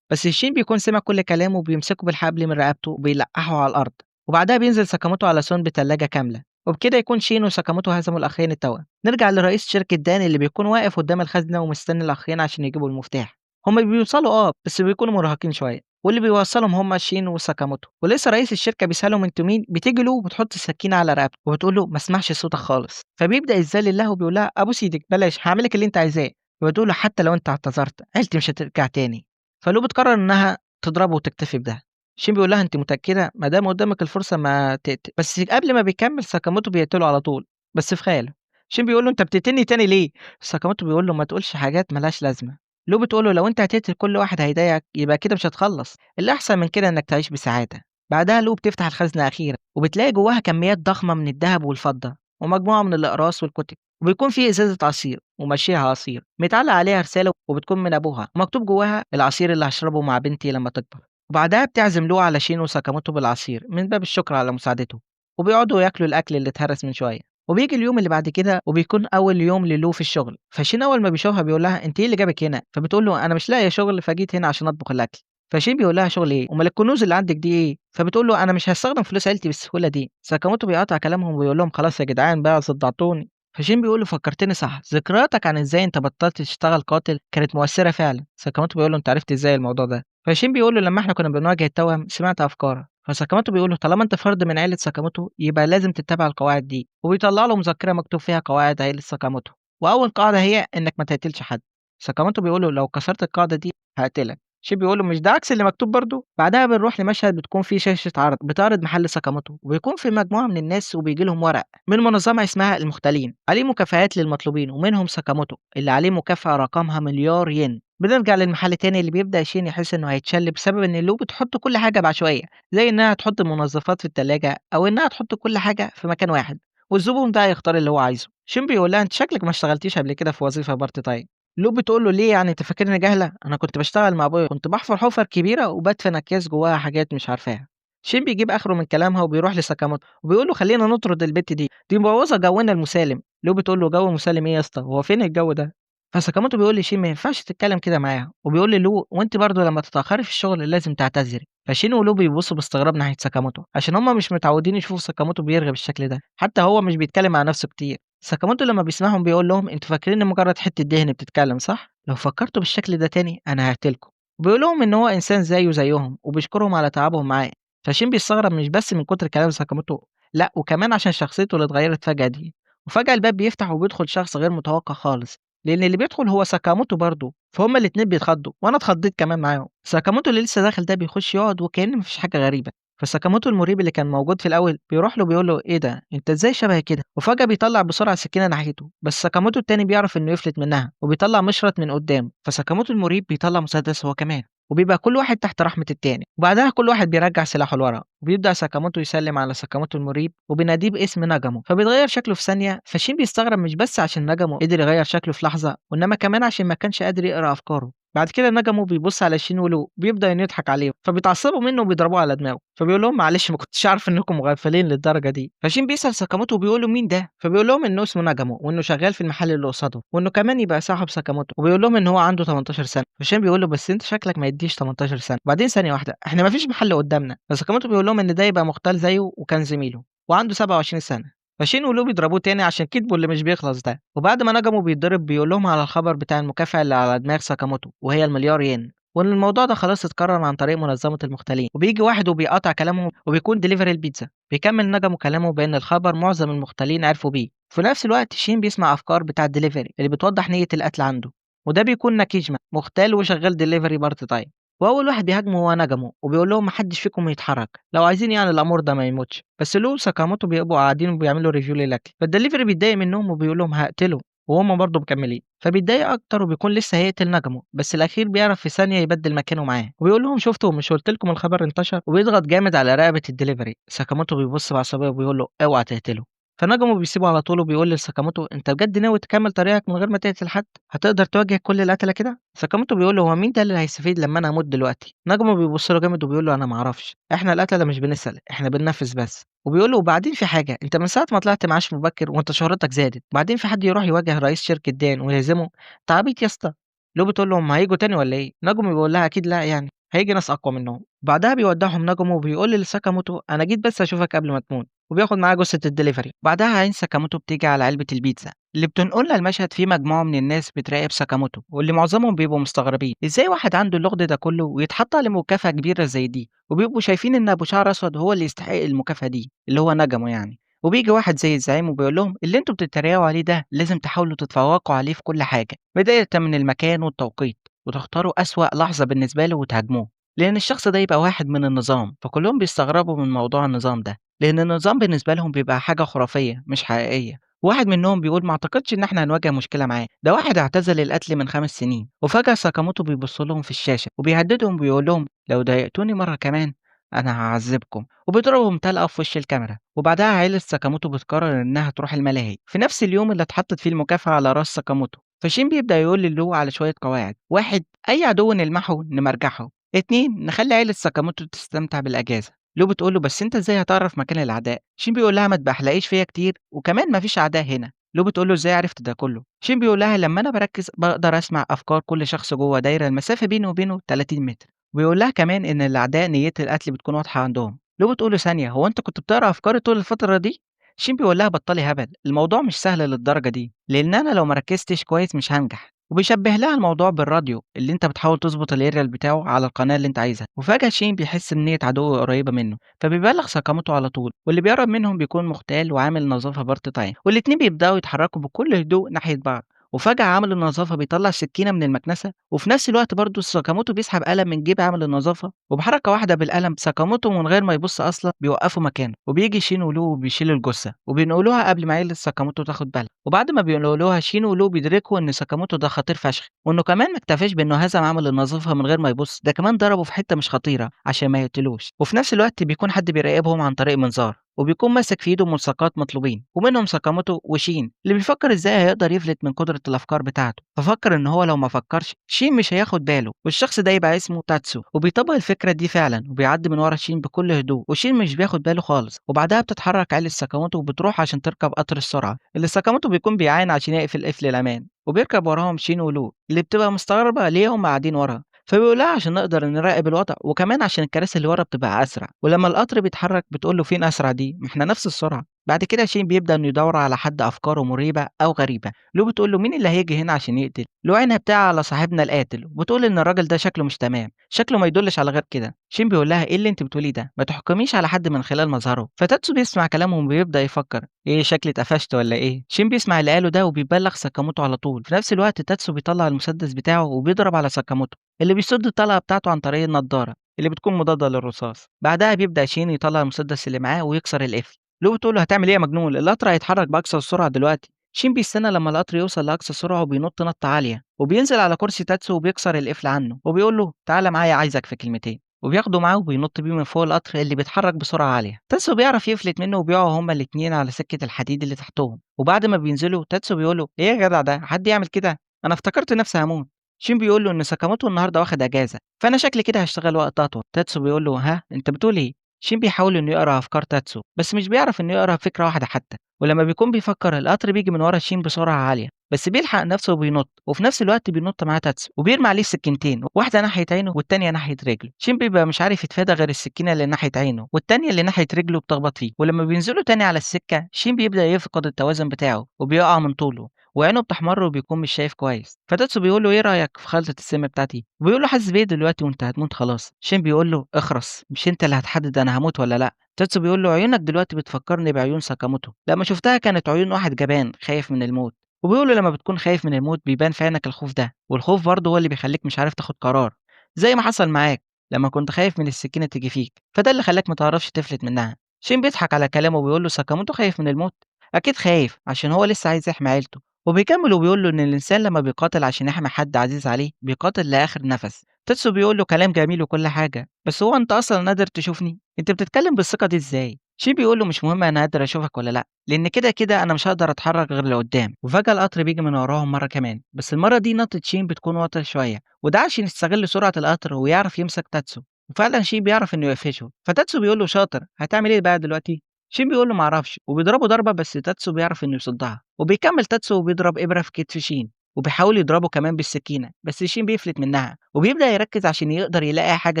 بس شين بيكون سمع كل كلامه وبيمسكه بالحبل من رقبته وبيلقحه على الأرض، وبعدها بينزل ساكاموتو على سون بتلاجة كاملة، وبكده يكون شين وساكاموتو هزموا الأخين التوأم. نرجع لرئيس شركة دان اللي بيكون واقف قدام الخزنة ومستني الأخين عشان يجيبوا المفتاح. هما بيوصلوا بس بيكونوا مرهقين شوية، واللي بيوصلهم هما شين وساكاموتو. ولسه رئيس الشركة بيسألهم انتوا مين، بتيجي له وبتحط السكينة على رقبته وبتقول له ما اسمعش صوتك خالص. فبيبدأ يتذلل لها وبيقول لها ابوس ايدك بلاش، هعملك اللي انت عايزاه. وبتقول له حتى لو انت اعتذرت عيلتي مش هترجع تاني. فلو بتقرر انها تضربه وتكتفي بده. شين بيقول لها انت متأكدة؟ ما دام قدامك الفرصة ما تقتل. بس قبل ما بيكمل ساكاموتو بيقتله على طول، بس في خياله. شين بيقول له انت بتقتلني تاني ليه؟ ساكاموتو بيقول له ما تقولش حاجات ملهاش لازمة. لو بتقول له لو انت هتقتل كل واحد هيضايقك يبقى كده مش هتخلص، اللي احسن من كده انك تعيش بسعادة. بعدها لو بتفتح الخزنة أخيرا وبتلاقي جواها كميات ضخمة من الذهب والفضة ومجموعة من الأقراص والكتب، وبيكون في إزازة عصير وماشيها عصير متعلق عليها رسالة وبتكون من أبوها ومكتوب جواها العصير اللي هشربه مع بنتي لما تكبر. وبعدها بتعزم لو على شين وساكاموتو بالعصير من باب الشكر على مساعدته، وبيقعدوا ياكلوا الأكل اللي اتهرس من شوية. وبيجي اليوم اللي بعد كده وبيكون أول يوم للو في الشغل. فشين أول ما بيشوفها بيقول لها أنت إيه اللي جابك هنا؟ فبتقول له أنا مش لاقية شغل فجيت هنا عشان أطبخ الأكل. فشين بيقول لها شغل إيه؟ أمال الكنوز اللي عندك دي إيه؟ فبتقول له أنا مش هستخدم فلوس عيلتي بالسهولة دي. ساكاموتو بيقاطع كلامهم وبيقول لهم خلاص يا جدعان بقى صدعتوني. فشين بيقول له فكرتني صح، ذكرياتك عن ازاي انت بطلت تشتغل قاتل كانت مؤثرة فعلا. ساكاموتو بيقول له انت عرفت ازاي الموضوع ده؟ فشين بيقول له لما احنا كنا بنواجه التوأم سمعت افكارك. فساكاموتو بيقول له طالما انت فرد من عيلة ساكاموتو يبقى لازم تتبع القواعد دي، وبيطلع له مذكرة مكتوب فيها قواعد عيلة ساكاموتو، واول قاعدة هي انك ما تقتلش حد. ساكاموتو بيقول له لو كسرت القاعدة دي هقتلك. شين بيقول له مش ده عكس اللي مكتوب برضه؟ بعدها بنروح لمشهد بتكون فيه شاشة عرض بتعرض محل ساكاموتو، وبيكون في مجموعة من الناس وبيجي لهم ورق من منظمة اسمها المختالين عليه مكافآت للمطلوبين، ومنهم ساكاموتو اللي عليه مكافأة رقمها مليار ين. بنرجع للمحل تاني اللي بيبدأ شين يحس انه هيتشل بسبب ان لو بتحط كل حاجة بعشوائية، زي انها تحط المنظفات في التلاجة او انها تحط كل حاجة في مكان واحد والزبون بقى يختار اللي هو عايزه. شين بيقول لها انت شكلك ما اشتغلتيش قبل كده في وظيفة part time. لو بتقول له ليه يعني انت فاكرني جاهله؟ انا كنت بشتغل مع ابويا، كنت بحفر حفر كبيرة وبدفن اكياس جواها حاجات مش عارفاها. شين بيجيب اخره من كلامها وبيروح لساكاموتو وبيقول له خلينا نطرد البت دي، دي مبوظه جونا المسالم. لو بتقول له جو مسالم ايه يا اسطى؟ هو فين الجو ده؟ فساكاموتو بيقول لشين ما ينفعش تتكلم كده معاها، وبيقول للو وانت برضه لما تتاخري في الشغل لازم تعتذري. فشين ولو بيبصوا باستغراب ناحية ساكاموتو عشان هما مش متعودين يشوفوا ساكاموتو بيرغي بالشكل ده، حتى هو مش بيتكلم مع نفسه كتير. ساكاموتو لما بيسمعهم بيقول لهم انتوا فاكرين ان مجرد حتة دهن بتتكلم صح؟ لو فكرتوا بالشكل ده تاني انا هقتلكم. وبيقول لهم ان هو انسان زيه زيهم وبيشكرهم على تعبهم معاه. فشين بيستغرب مش بس من كتر كلام ساكاموتو، لا وكمان عشان شخصيته اللي اتغيرت فجأة دي. وفجأة الباب بيفتح وبيدخل شخص غير متوقع خالص، لان اللي بيدخل هو ساكاموتو برضه، فهم الاتنين بيتخضوا وانا اتخضيت كمان معاهم. ساكاموتو اللي لسه داخل ده بيخش يقعد وكأن مفيش حاجة غريبة. فساكاموتو المريب اللي كان موجود في الاول بيروح له بيقول له ايه ده انت ازاي شبه كده؟ وفجأة بيطلع بسرعة سكينة ناحيته، بس ساكاموتو التاني بيعرف انه يفلت منها وبيطلع مشرط من قدامه. فساكاموتو المريب بيطلع مسدس هو كمان، وبيبقى كل واحد تحت رحمة التاني. وبعدها كل واحد بيرجع سلاحه لورا، وبيبدأ ساكاموتو يسلم على ساكاموتو المريب وبيناديه باسم ناجامو، فبيتغير شكله في ثانية. فشين بيستغرب مش بس عشان ناجامو قدر يغير شكله في لحظة، وإنما كمان عشان ما كانش قادر يقرأ أفكاره. بعد كده ناجامو بيبص على شين ولو بيبدأ إنه يضحك عليهم، فبيتعصبوا منه وبيضربوه على دماغه، فبيقول لهم معلش ما كنتش عارف انكم مغفلين للدرجة دي. فشين بيسأل ساكاموتو وبيقول له مين ده؟ فبيقول لهم انه اسمه ناجامو وانه شغال في المحل اللي قصاده وانه كمان يبقى صاحب ساكاموتو، وبيقول لهم ان هو عنده 18 سنة. فشين بيقول له بس انت شكلك ما يديش 18 سنة. وبعدين ثانية واحدة احنا ما فيش محل قدامنا. فساكاموتو بيقول لهم ان ده يبقى مختال زيه وكان زميله وعنده 27 سنة. فشين ولو بيضربوه تاني عشان كدبه اللي مش بيخلص ده. وبعد ما ناجامو بيتضرب بيقول لهم على الخبر بتاع المكافأة اللي على دماغ ساكاموتو وهي المليار ين، وان الموضوع ده خلاص اتكرر عن طريق منظمة المختالين. وبيجي واحد وبيقاطع كلامهم وبيكون ديليفري البيتزا. بيكمل ناجامو كلامه بان الخبر معظم المختالين عرفوا بيه. في نفس الوقت شين بيسمع افكار بتاع الدليفري اللي بتوضح نية القتل عنده، وده بيكون ناكيجما مختال وشغال delivery part time. واول واحد بيهاجمه هو ناجامو وبيقول لهم محدش فيكم يتحرك لو عايزين يعني الامور ده ما يموتش. بس لو ساكاموتو بيبقوا قاعدين وبيعملوا review للاكل، فالدليفري بيتضايق منهم وبيقول لهم هقتله، وهم برضه مكملين. فبيتضايق اكتر وبيكون لسه هيقتل ناجامو، بس الاخير بيعرف في ثانية يبدل مكانه معاه وبيقول لهم شفتوا مش قلت لكم الخبر انتشر، وبيضغط جامد على رقبة الدليفري. ساكاموتو بيبص بعصبيه وبيقول له اوعى تقتله. فناجامو بيسيبه على طول وبيقول لساكاموتو أنت بجد ناوي تكمل طريقك من غير ما تقتل حد؟ هتقدر تواجه كل القتلة كده؟ ساكاموتو بيقول له هو مين ده اللي هيستفيد لما أنا أموت دلوقتي؟ ناجامو بيبص له جامد وبيقول له أنا ما أعرفش، إحنا القتلة مش بنسأل، إحنا بننفذ بس. وبيقول له وبعدين في حاجة، أنت من ساعة ما طلعت معاش مبكر وأنت شهرتك زادت، بعدين في حد يروح يواجه رئيس شركة دان ويهزمه؟ أنت عبيط يا اسطى. لو بتقول له هم هيجوا تاني ولا إيه؟ ناجامو بيقول لها أكيد لا، يعني هيجي ناس أقوى منهم. بعدها بيودعهم ناجامو وبيقول لساكاموتو أنا جيت بس أشوفك قبل ما تموت، وبياخد معاه جثة الدليفري. بعدها عين ساكاموتو بتيجي على علبة البيتزا اللي بتنقلنا المشهد فيه مجموعة من الناس بتراقب ساكاموتو، واللي معظمهم بيبقوا مستغربين ازاي واحد عنده اللغد ده كله ويتحط عليه مكافأة كبيرة زي دي، وبيبقوا شايفين ان ابو شعر اسود هو اللي يستحق المكافأة دي اللي هو ناجامو يعني. وبيجي واحد زي الزعيم وبيقول لهم اللي انتوا بتتريقوا عليه ده لازم تحاولوا تتفوقوا عليه في كل حاجة، بداية من المكان والتوقيت، وتختاروا أسوأ لحظة بالنسبة له وتهاجموه، لأن الشخص ده يبقى واحد من النظام. فكلهم بيستغربوا من موضوع النظام ده، لأن النظام بالنسبة لهم بيبقى حاجة خرافية مش حقيقية. واحد منهم بيقول ما اعتقدش ان احنا هنواجه مشكلة معاه، ده واحد اعتزل القتل من 5 سنين. وفجأة ساكاموتو بيبص لهم في الشاشة وبيهددهم وبيقول لهم لو ضايقتوني مرة كمان انا هعذبكم، وبيضربهم طلقة في وش الكاميرا. وبعدها عائلة ساكاموتو بتقرر انها تروح الملاهي في نفس اليوم اللي اتحطت فيه المكافأة على راس ساكاموتو. فشين بيبدأ يقول للو على شوية قواعد: 1، أي عدو نلمحه نمرجحه، 2، نخلي عيلة ساكاموتو تستمتع بالأجازة. لو بتقول له بس انت ازاي هتعرف مكان الاعداء؟ شين بيقول لها ما تبحلقيش فيا كتير، وكمان ما فيش اعداء هنا. لو بتقول له ازاي عرفت ده كله؟ شين بيقول لها لما انا بركز بقدر اسمع افكار كل شخص جوه دايره المسافه بينه وبينه 30 متر. وبيقول لها كمان ان الاعداء نيه القتل بتكون واضحه عندهم. لو بتقول له ثانيه، هو انت كنت بتقرا افكاري طول الفتره دي؟ شين بيقول لها بطلي هبل، الموضوع مش سهل للدرجه دي، لان انا لو ما ركزتش كويس مش هنجح. وبيشبه لها الموضوع بالراديو اللي انت بتحاول تظبط الاريال بتاعه على القناه اللي انت عايزها. وفجاه شين بيحس بنيه عدو قريبه منه، فبيبلغ ساكاموتو على طول، واللي بيقرب منهم بيكون مختال وعامل نظافه part time، والاتنين بيبداوا يتحركوا بكل هدوء ناحيه بعض. وفجأة عامل النظافة بيطلع سكينة من المكنسة، وفي نفس الوقت برضه ساكاموتو بيسحب قلم من جيب عامل النظافة، وبحركة واحدة بالقلم ساكاموتو من غير ما يبص أصلا بيوقفه مكانه. وبيجي شين ولو وبيشيلوا الجثة وبينقلوها قبل ما عيلة ساكاموتو تاخد بالها. وبعد ما بينقلوها شين ولو بيدركوا إن ساكاموتو ده خطير فشخ، وإنه كمان ما اكتفاش بإنه هزم عامل النظافة من غير ما يبص، ده كمان ضربه في حتة مش خطيرة عشان ما يقتلوش. وفي نفس الوقت بيكون حد بيراقبهم عن طريق منظار، وبيكون ماسك في ايده ملصقات مطلوبين، ومنهم ساكاموتو وشين اللي بيفكر ازاي هيقدر يفلت من قدرة الافكار بتاعته. ففكر ان هو لو ما فكرش شين مش هياخد باله، والشخص ده يبقى اسمه تاتسو. وبيطبق الفكرة دي فعلا، وبيعدي من ورا شين بكل هدوء، وشين مش بياخد باله خالص. وبعدها بتتحرك عيلة ساكاموتو وبتروح عشان تركب قطر السرعة اللي ساكاموتو بيكون بيعاين عشان يقفل قفل الامان، وبيركب وراهم شين ولو اللي بتبقى مستغربة ليه هم قاعدين ورا، فبيقول لها عشان نقدر نراقب الوضع، وكمان عشان الكراسي اللي ورا بتبقى اسرع. ولما القطر بيتحرك بتقول له فين اسرع دي، ما احنا نفس السرعه. بعد كده شين بيبدا انه يدور على حد افكاره مريبه او غريبه. لو بتقول له مين اللي هيجي هنا عشان يقتل؟ لو عينها بتاع على صاحبنا القاتل، وبتقول ان الراجل ده شكله مش تمام، شكله ما يدلش على غير كده. شين بيقول لها ايه اللي انت بتقوليه ده، ما تحكميش على حد من خلال مظهره. فتاتسو بيسمع كلامهم وبيبدا يفكر ايه شكلي اتقفشت ولا ايه. شين بيسمع اللي قاله ده وبيبلغ ساكاموتو على طول. في نفس الوقت تاتسو بيطلع المسدس بتاعه وبيضرب على ساكاموتو اللي بيصد الطلقه بتاعته عن طريق النضاره اللي بتكون مضاده للرصاص. بعدها بيبدا شين يطلع المسدس اللي معاه ويكسر القفل. لو بتقول له هتعمل ايه يا مجنون، القطر هيتحرك باقصى سرعه دلوقتي. شين بيستنى لما القطر يوصل لاقصى سرعه وبينط نطه عاليه، وبينزل على كرسي تاتسو وبيكسر القفل عنه، وبيقول له تعالى معايا عايزك في كلمتين، وبياخده معاه وبينط بيه من فوق القطر اللي بيتحرك بسرعه عاليه. تاتسو بيعرف يفلت منه وبيقعوا هما الاثنين على سكه الحديد اللي تحتهم. وبعد ما بينزلوا تاتسو بيقول له ايه يا جدع ده، حد يعمل كده، انا افتكرت نفسي هموت. شين بيقول له ان ساكاموتو النهارده واخد اجازه، فانا شكلي كده هشتغل وقت اطول. تاتسو بيقول له ها انت بتقول ايه؟ شين بيحاول انه يقرا افكار تاتسو، بس مش بيعرف انه يقرا فكره واحده حتى. ولما بيكون بيفكر القطر بيجي من ورا شين بسرعه عاليه، بس بيلحق نفسه وبينط، وفي نفس الوقت بينط معاه تاتسو وبيرمي عليه سكينتين، واحده ناحيه عينه والتانيه ناحيه رجله. شين بيبقى مش عارف يتفادى غير السكينه اللي ناحيه عينه، والتانيه اللي ناحيه رجله بتخبط فيه. ولما بينزلوا تاني على السكه شين بيبدا يفقد التوازن بتاعه وبيقع من طوله، وعينه بتحمر وبيكون مش شايف كويس. فتاتسو بيقول له ايه رايك في خلطه السم بتاعتي، وبيقول له حاسس بايه دلوقتي وانت هتموت خلاص. شين بيقول له اخرس، مش انت اللي هتحدد انا هموت ولا لا. تاتسو بيقول له عيونك دلوقتي بتفكرني بعيون ساكاموتو، لما شفتها كانت عيون واحد جبان خايف من الموت. وبيقول له لما بتكون خايف من الموت بيبان في عينك الخوف ده، والخوف برضه هو اللي بيخليك مش عارف تاخد قرار، زي ما حصل معاك لما كنت خايف من السكينه تيجي فيك، فده اللي خلاك ما تعرفش تفلت منها. شين بيضحك على كلامه وبيقول له ساكاموتو خايف من الموت؟ اكيد خايف عشان هو لسه عايز يحمي عيلته. وبيكمل وبيقول له ان الانسان لما بيقاتل عشان يحمي حد عزيز عليه بيقاتل لاخر نفس. تاتسو بيقول له كلام جميل وكل حاجه، بس هو انت اصلا قادر تشوفني؟ انت بتتكلم بالثقه دي ازاي؟ شين بيقول له مش مهم أنا قادر أشوفك ولا لأ، لأن كده كده أنا مش هقدر أتحرك غير لقدام. وفجأة القطر بيجي من وراهم مرة كمان، بس المرة دي نطة شين بتكون واطية شوية، وده عشان يستغل سرعة القطر ويعرف يمسك تاتسو. وفعلا شين بيعرف إنه يقفشه، فتاتسو بيقول له شاطر، هتعمل إيه بقى دلوقتي؟ شين بيقول له معرفش، وبيضربه ضربة بس تاتسو بيعرف إنه يصدها، وبيكمل تاتسو وبيضرب إبرة في كتف شين، وبيحاول يضربه كمان بالسكينة بس شين بيفلت منها، وبيبدأ يركز عشان يقدر يلاقي حاجة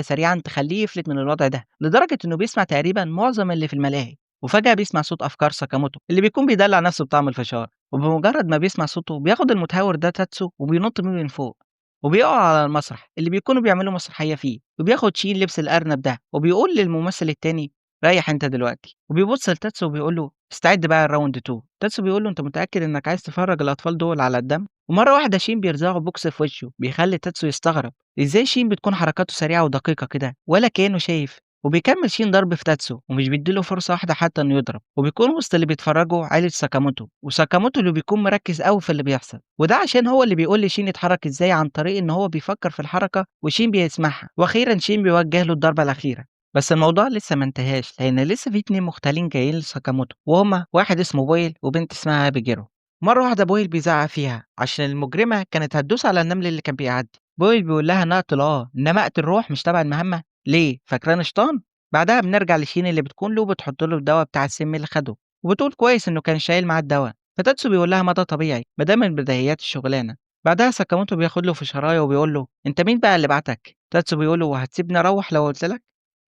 سريعا تخليه يفلت من الوضع ده، لدرجة إنه بيسمع تقريبا معظم اللي في الملاهي. وفجأة بيسمع صوت أفكار ساكاموتو اللي بيكون بيدلع نفسه بطعم الفشار، وبمجرد ما بيسمع صوته بياخد المتهور ده تاتسو وبينط منه من فوق، وبيقع على المسرح اللي بيكونوا بيعملوا مسرحية فيه، وبياخد شين لبس الأرنب ده وبيقول للممثل التاني ريح انت دلوقتي، وبيبص لتاتسو وبيقول له استعد بقى ال round 2. تاتسو بيقول له انت متأكد انك عايز تفرج الأطفال دول على الدم؟ ومرة واحدة شين بيرزعه بوكس في وشه بيخلي تاتسو يستغرب ازاي شين بتكون حركاته سريعة ودقيقة كده ولا كأنه شايف. وبيكمل شين ضرب في تاتسو ومش بيديله فرصة واحدة حتى انه يضرب، وبيكون وسط اللي بيتفرجوا عيلة ساكاموتو، وساكاموتو اللي بيكون مركز قوي في اللي بيحصل، وده عشان هو اللي بيقول لشين يتحرك ازاي عن طريق ان هو بيفكر في الحركة وشين بيسمعها. واخيرا شين بيوجه له الضربة الأخيرة، بس الموضوع لسه ما انتهاش لان لسه في 2 مختالين جايين لساكاموتو، وهما واحد اسمه بويل وبنت اسمها ابيجيرو. مرة واحدة بويل بيزعق فيها عشان المجرمة كانت هتدوس على النمل اللي كان بيعدي. بويل بيقول لها انها اقتل انما اقتل روح مش تبع المهمة، ليه فاكران شيطان؟ بعدها بنرجع لشين اللي بتكون له بتحط له الدواء بتاع السم اللي خده، وبتقول كويس انه كان شايل معاه الدواء. فتاتسو بيقول لها ما ده طبيعي ما ده من بديهيات الشغلانة. بعدها ساكاموتو بياخد له في شرايه وبيقول له انت مين بقى اللي بعتك؟ تاتسو بيقول له وهتسيبني اروح لو قلت لك؟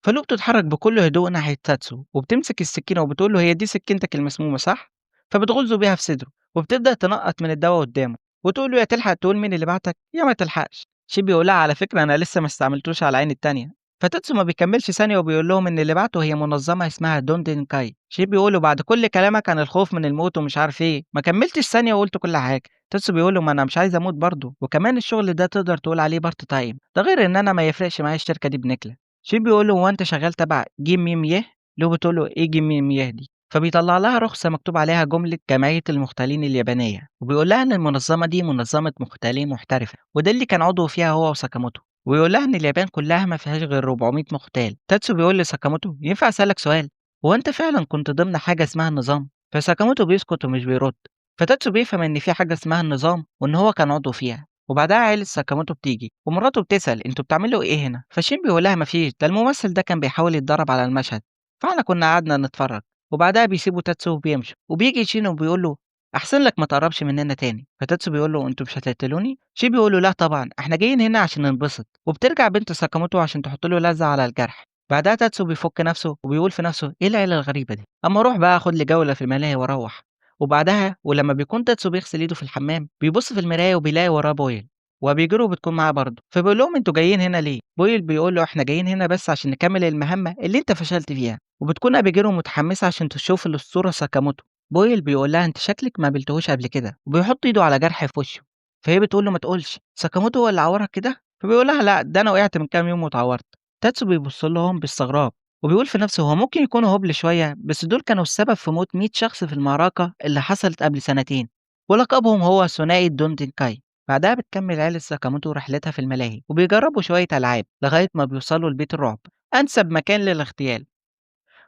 فلو بتتحرك بكل هدوء ناحية تاتسو وبتمسك السكينة وبتقول له هي دي سكينتك المسمومه صح؟ فبتغزه بيها في صدره وبتبدا تنقط من الدواء قدامه وتقول له يا تلحق تقول مين اللي بعتك يا ما تلحقش. شين بيقول لها على فكرة انا لسه ما استعملتوش على العين التانية. فتاتسو ما بيكملش ثانية وبيقول لهم ان اللي بعته هي منظمة اسمها دوندن كاي. شين بيقول له بعد كل كلامك عن الخوف من الموت ومش عارف ايه ما كملتش ثانية وقلت كل حاجة. تاتسو بيقول له ما انا مش عايز اموت برضه، وكمان الشغل ده تقدر تقول عليه part time، ده غير ان انا ما يفرقش معايا الشركة دي بنكله. شين بيقول له هو انت شغال تبع جيم ميم يه؟ لو بتقول له ايه جيم ميم يه دي؟ فبيطلع لها رخصة مكتوب عليها جملة جمعية المختالين اليابانية، وبيقول لها إن المنظمة دي منظمة مختالين محترفة، وده اللي كان عضو فيها هو وساكاموتو، ويقول لها إن اليابان كلها ما فيهاش غير 400 مختال. تاتسو بيقول لساكاموتو ينفع أسألك سؤال؟ هو أنت فعلا كنت ضمن حاجة اسمها النظام؟ فساكاموتو بيسكت ومش بيرد. فتاتسو بيفهم إن في حاجة اسمها النظام وإن هو كان عضو فيها. وبعدها عيلة ساكاموتو بتيجي ومراته بتسأل انتوا بتعملوا ايه هنا؟ فشين بيقول لها مفيش، ده الممثل ده كان بيحاول يتدرب على المشهد فاحنا كنا قعدنا نتفرج. وبعدها بيسيبوا تاتسو وبيمشوا، وبيجي شين وبيقول له احسن لك ما تقربش مننا تاني. فتاتسو بيقول له انتوا مش هتقتلوني؟ شين بيقول له لا طبعا احنا جايين هنا عشان ننبسط. وبترجع بنت ساكاموتو عشان تحط له لزقه على الجرح. بعدها تاتسو بيفك نفسه وبيقول في نفسه ايه العيلة الغريبة دي، اما اروح بقى اخد لي جولة في الملاهي واروح. وبعدها ولما بيكون تاتسو بيغسل ايده في الحمام بيبص في المراية وبيلاقي وراه بويل، وبيجروا بتكون معاه برضه. فبيقول لهم انتوا جايين هنا ليه؟ بويل بيقول له احنا جايين هنا بس عشان نكمل المهمة اللي انت فشلت فيها. وبتكون ابيجيرو متحمسة عشان تشوف الاسطورة ساكاموتو. بويل بيقول لها انت شكلك ما قابلتهوش قبل كده، وبيحط ايده على جرح في وشه. فهي بتقول له ما تقولش ساكاموتو هو اللي عورك كده؟ فبيقول لها لا ده انا وقعت من كام يوم واتعورت. تاتسو بيبص لهم باستغراب وبيقول في نفسه هو ممكن يكونوا هبل شوية، بس دول كانوا السبب في موت 100 شخص في المعركة اللي حصلت قبل سنتين، ولقبهم هو ثنائي الدوندن كاي. بعدها بتكمل عيلة ساكاموتو رحلتها في الملاهي وبيجربوا شوية ألعاب لغاية ما بيوصلوا لبيت الرعب، أنسب مكان للاغتيال.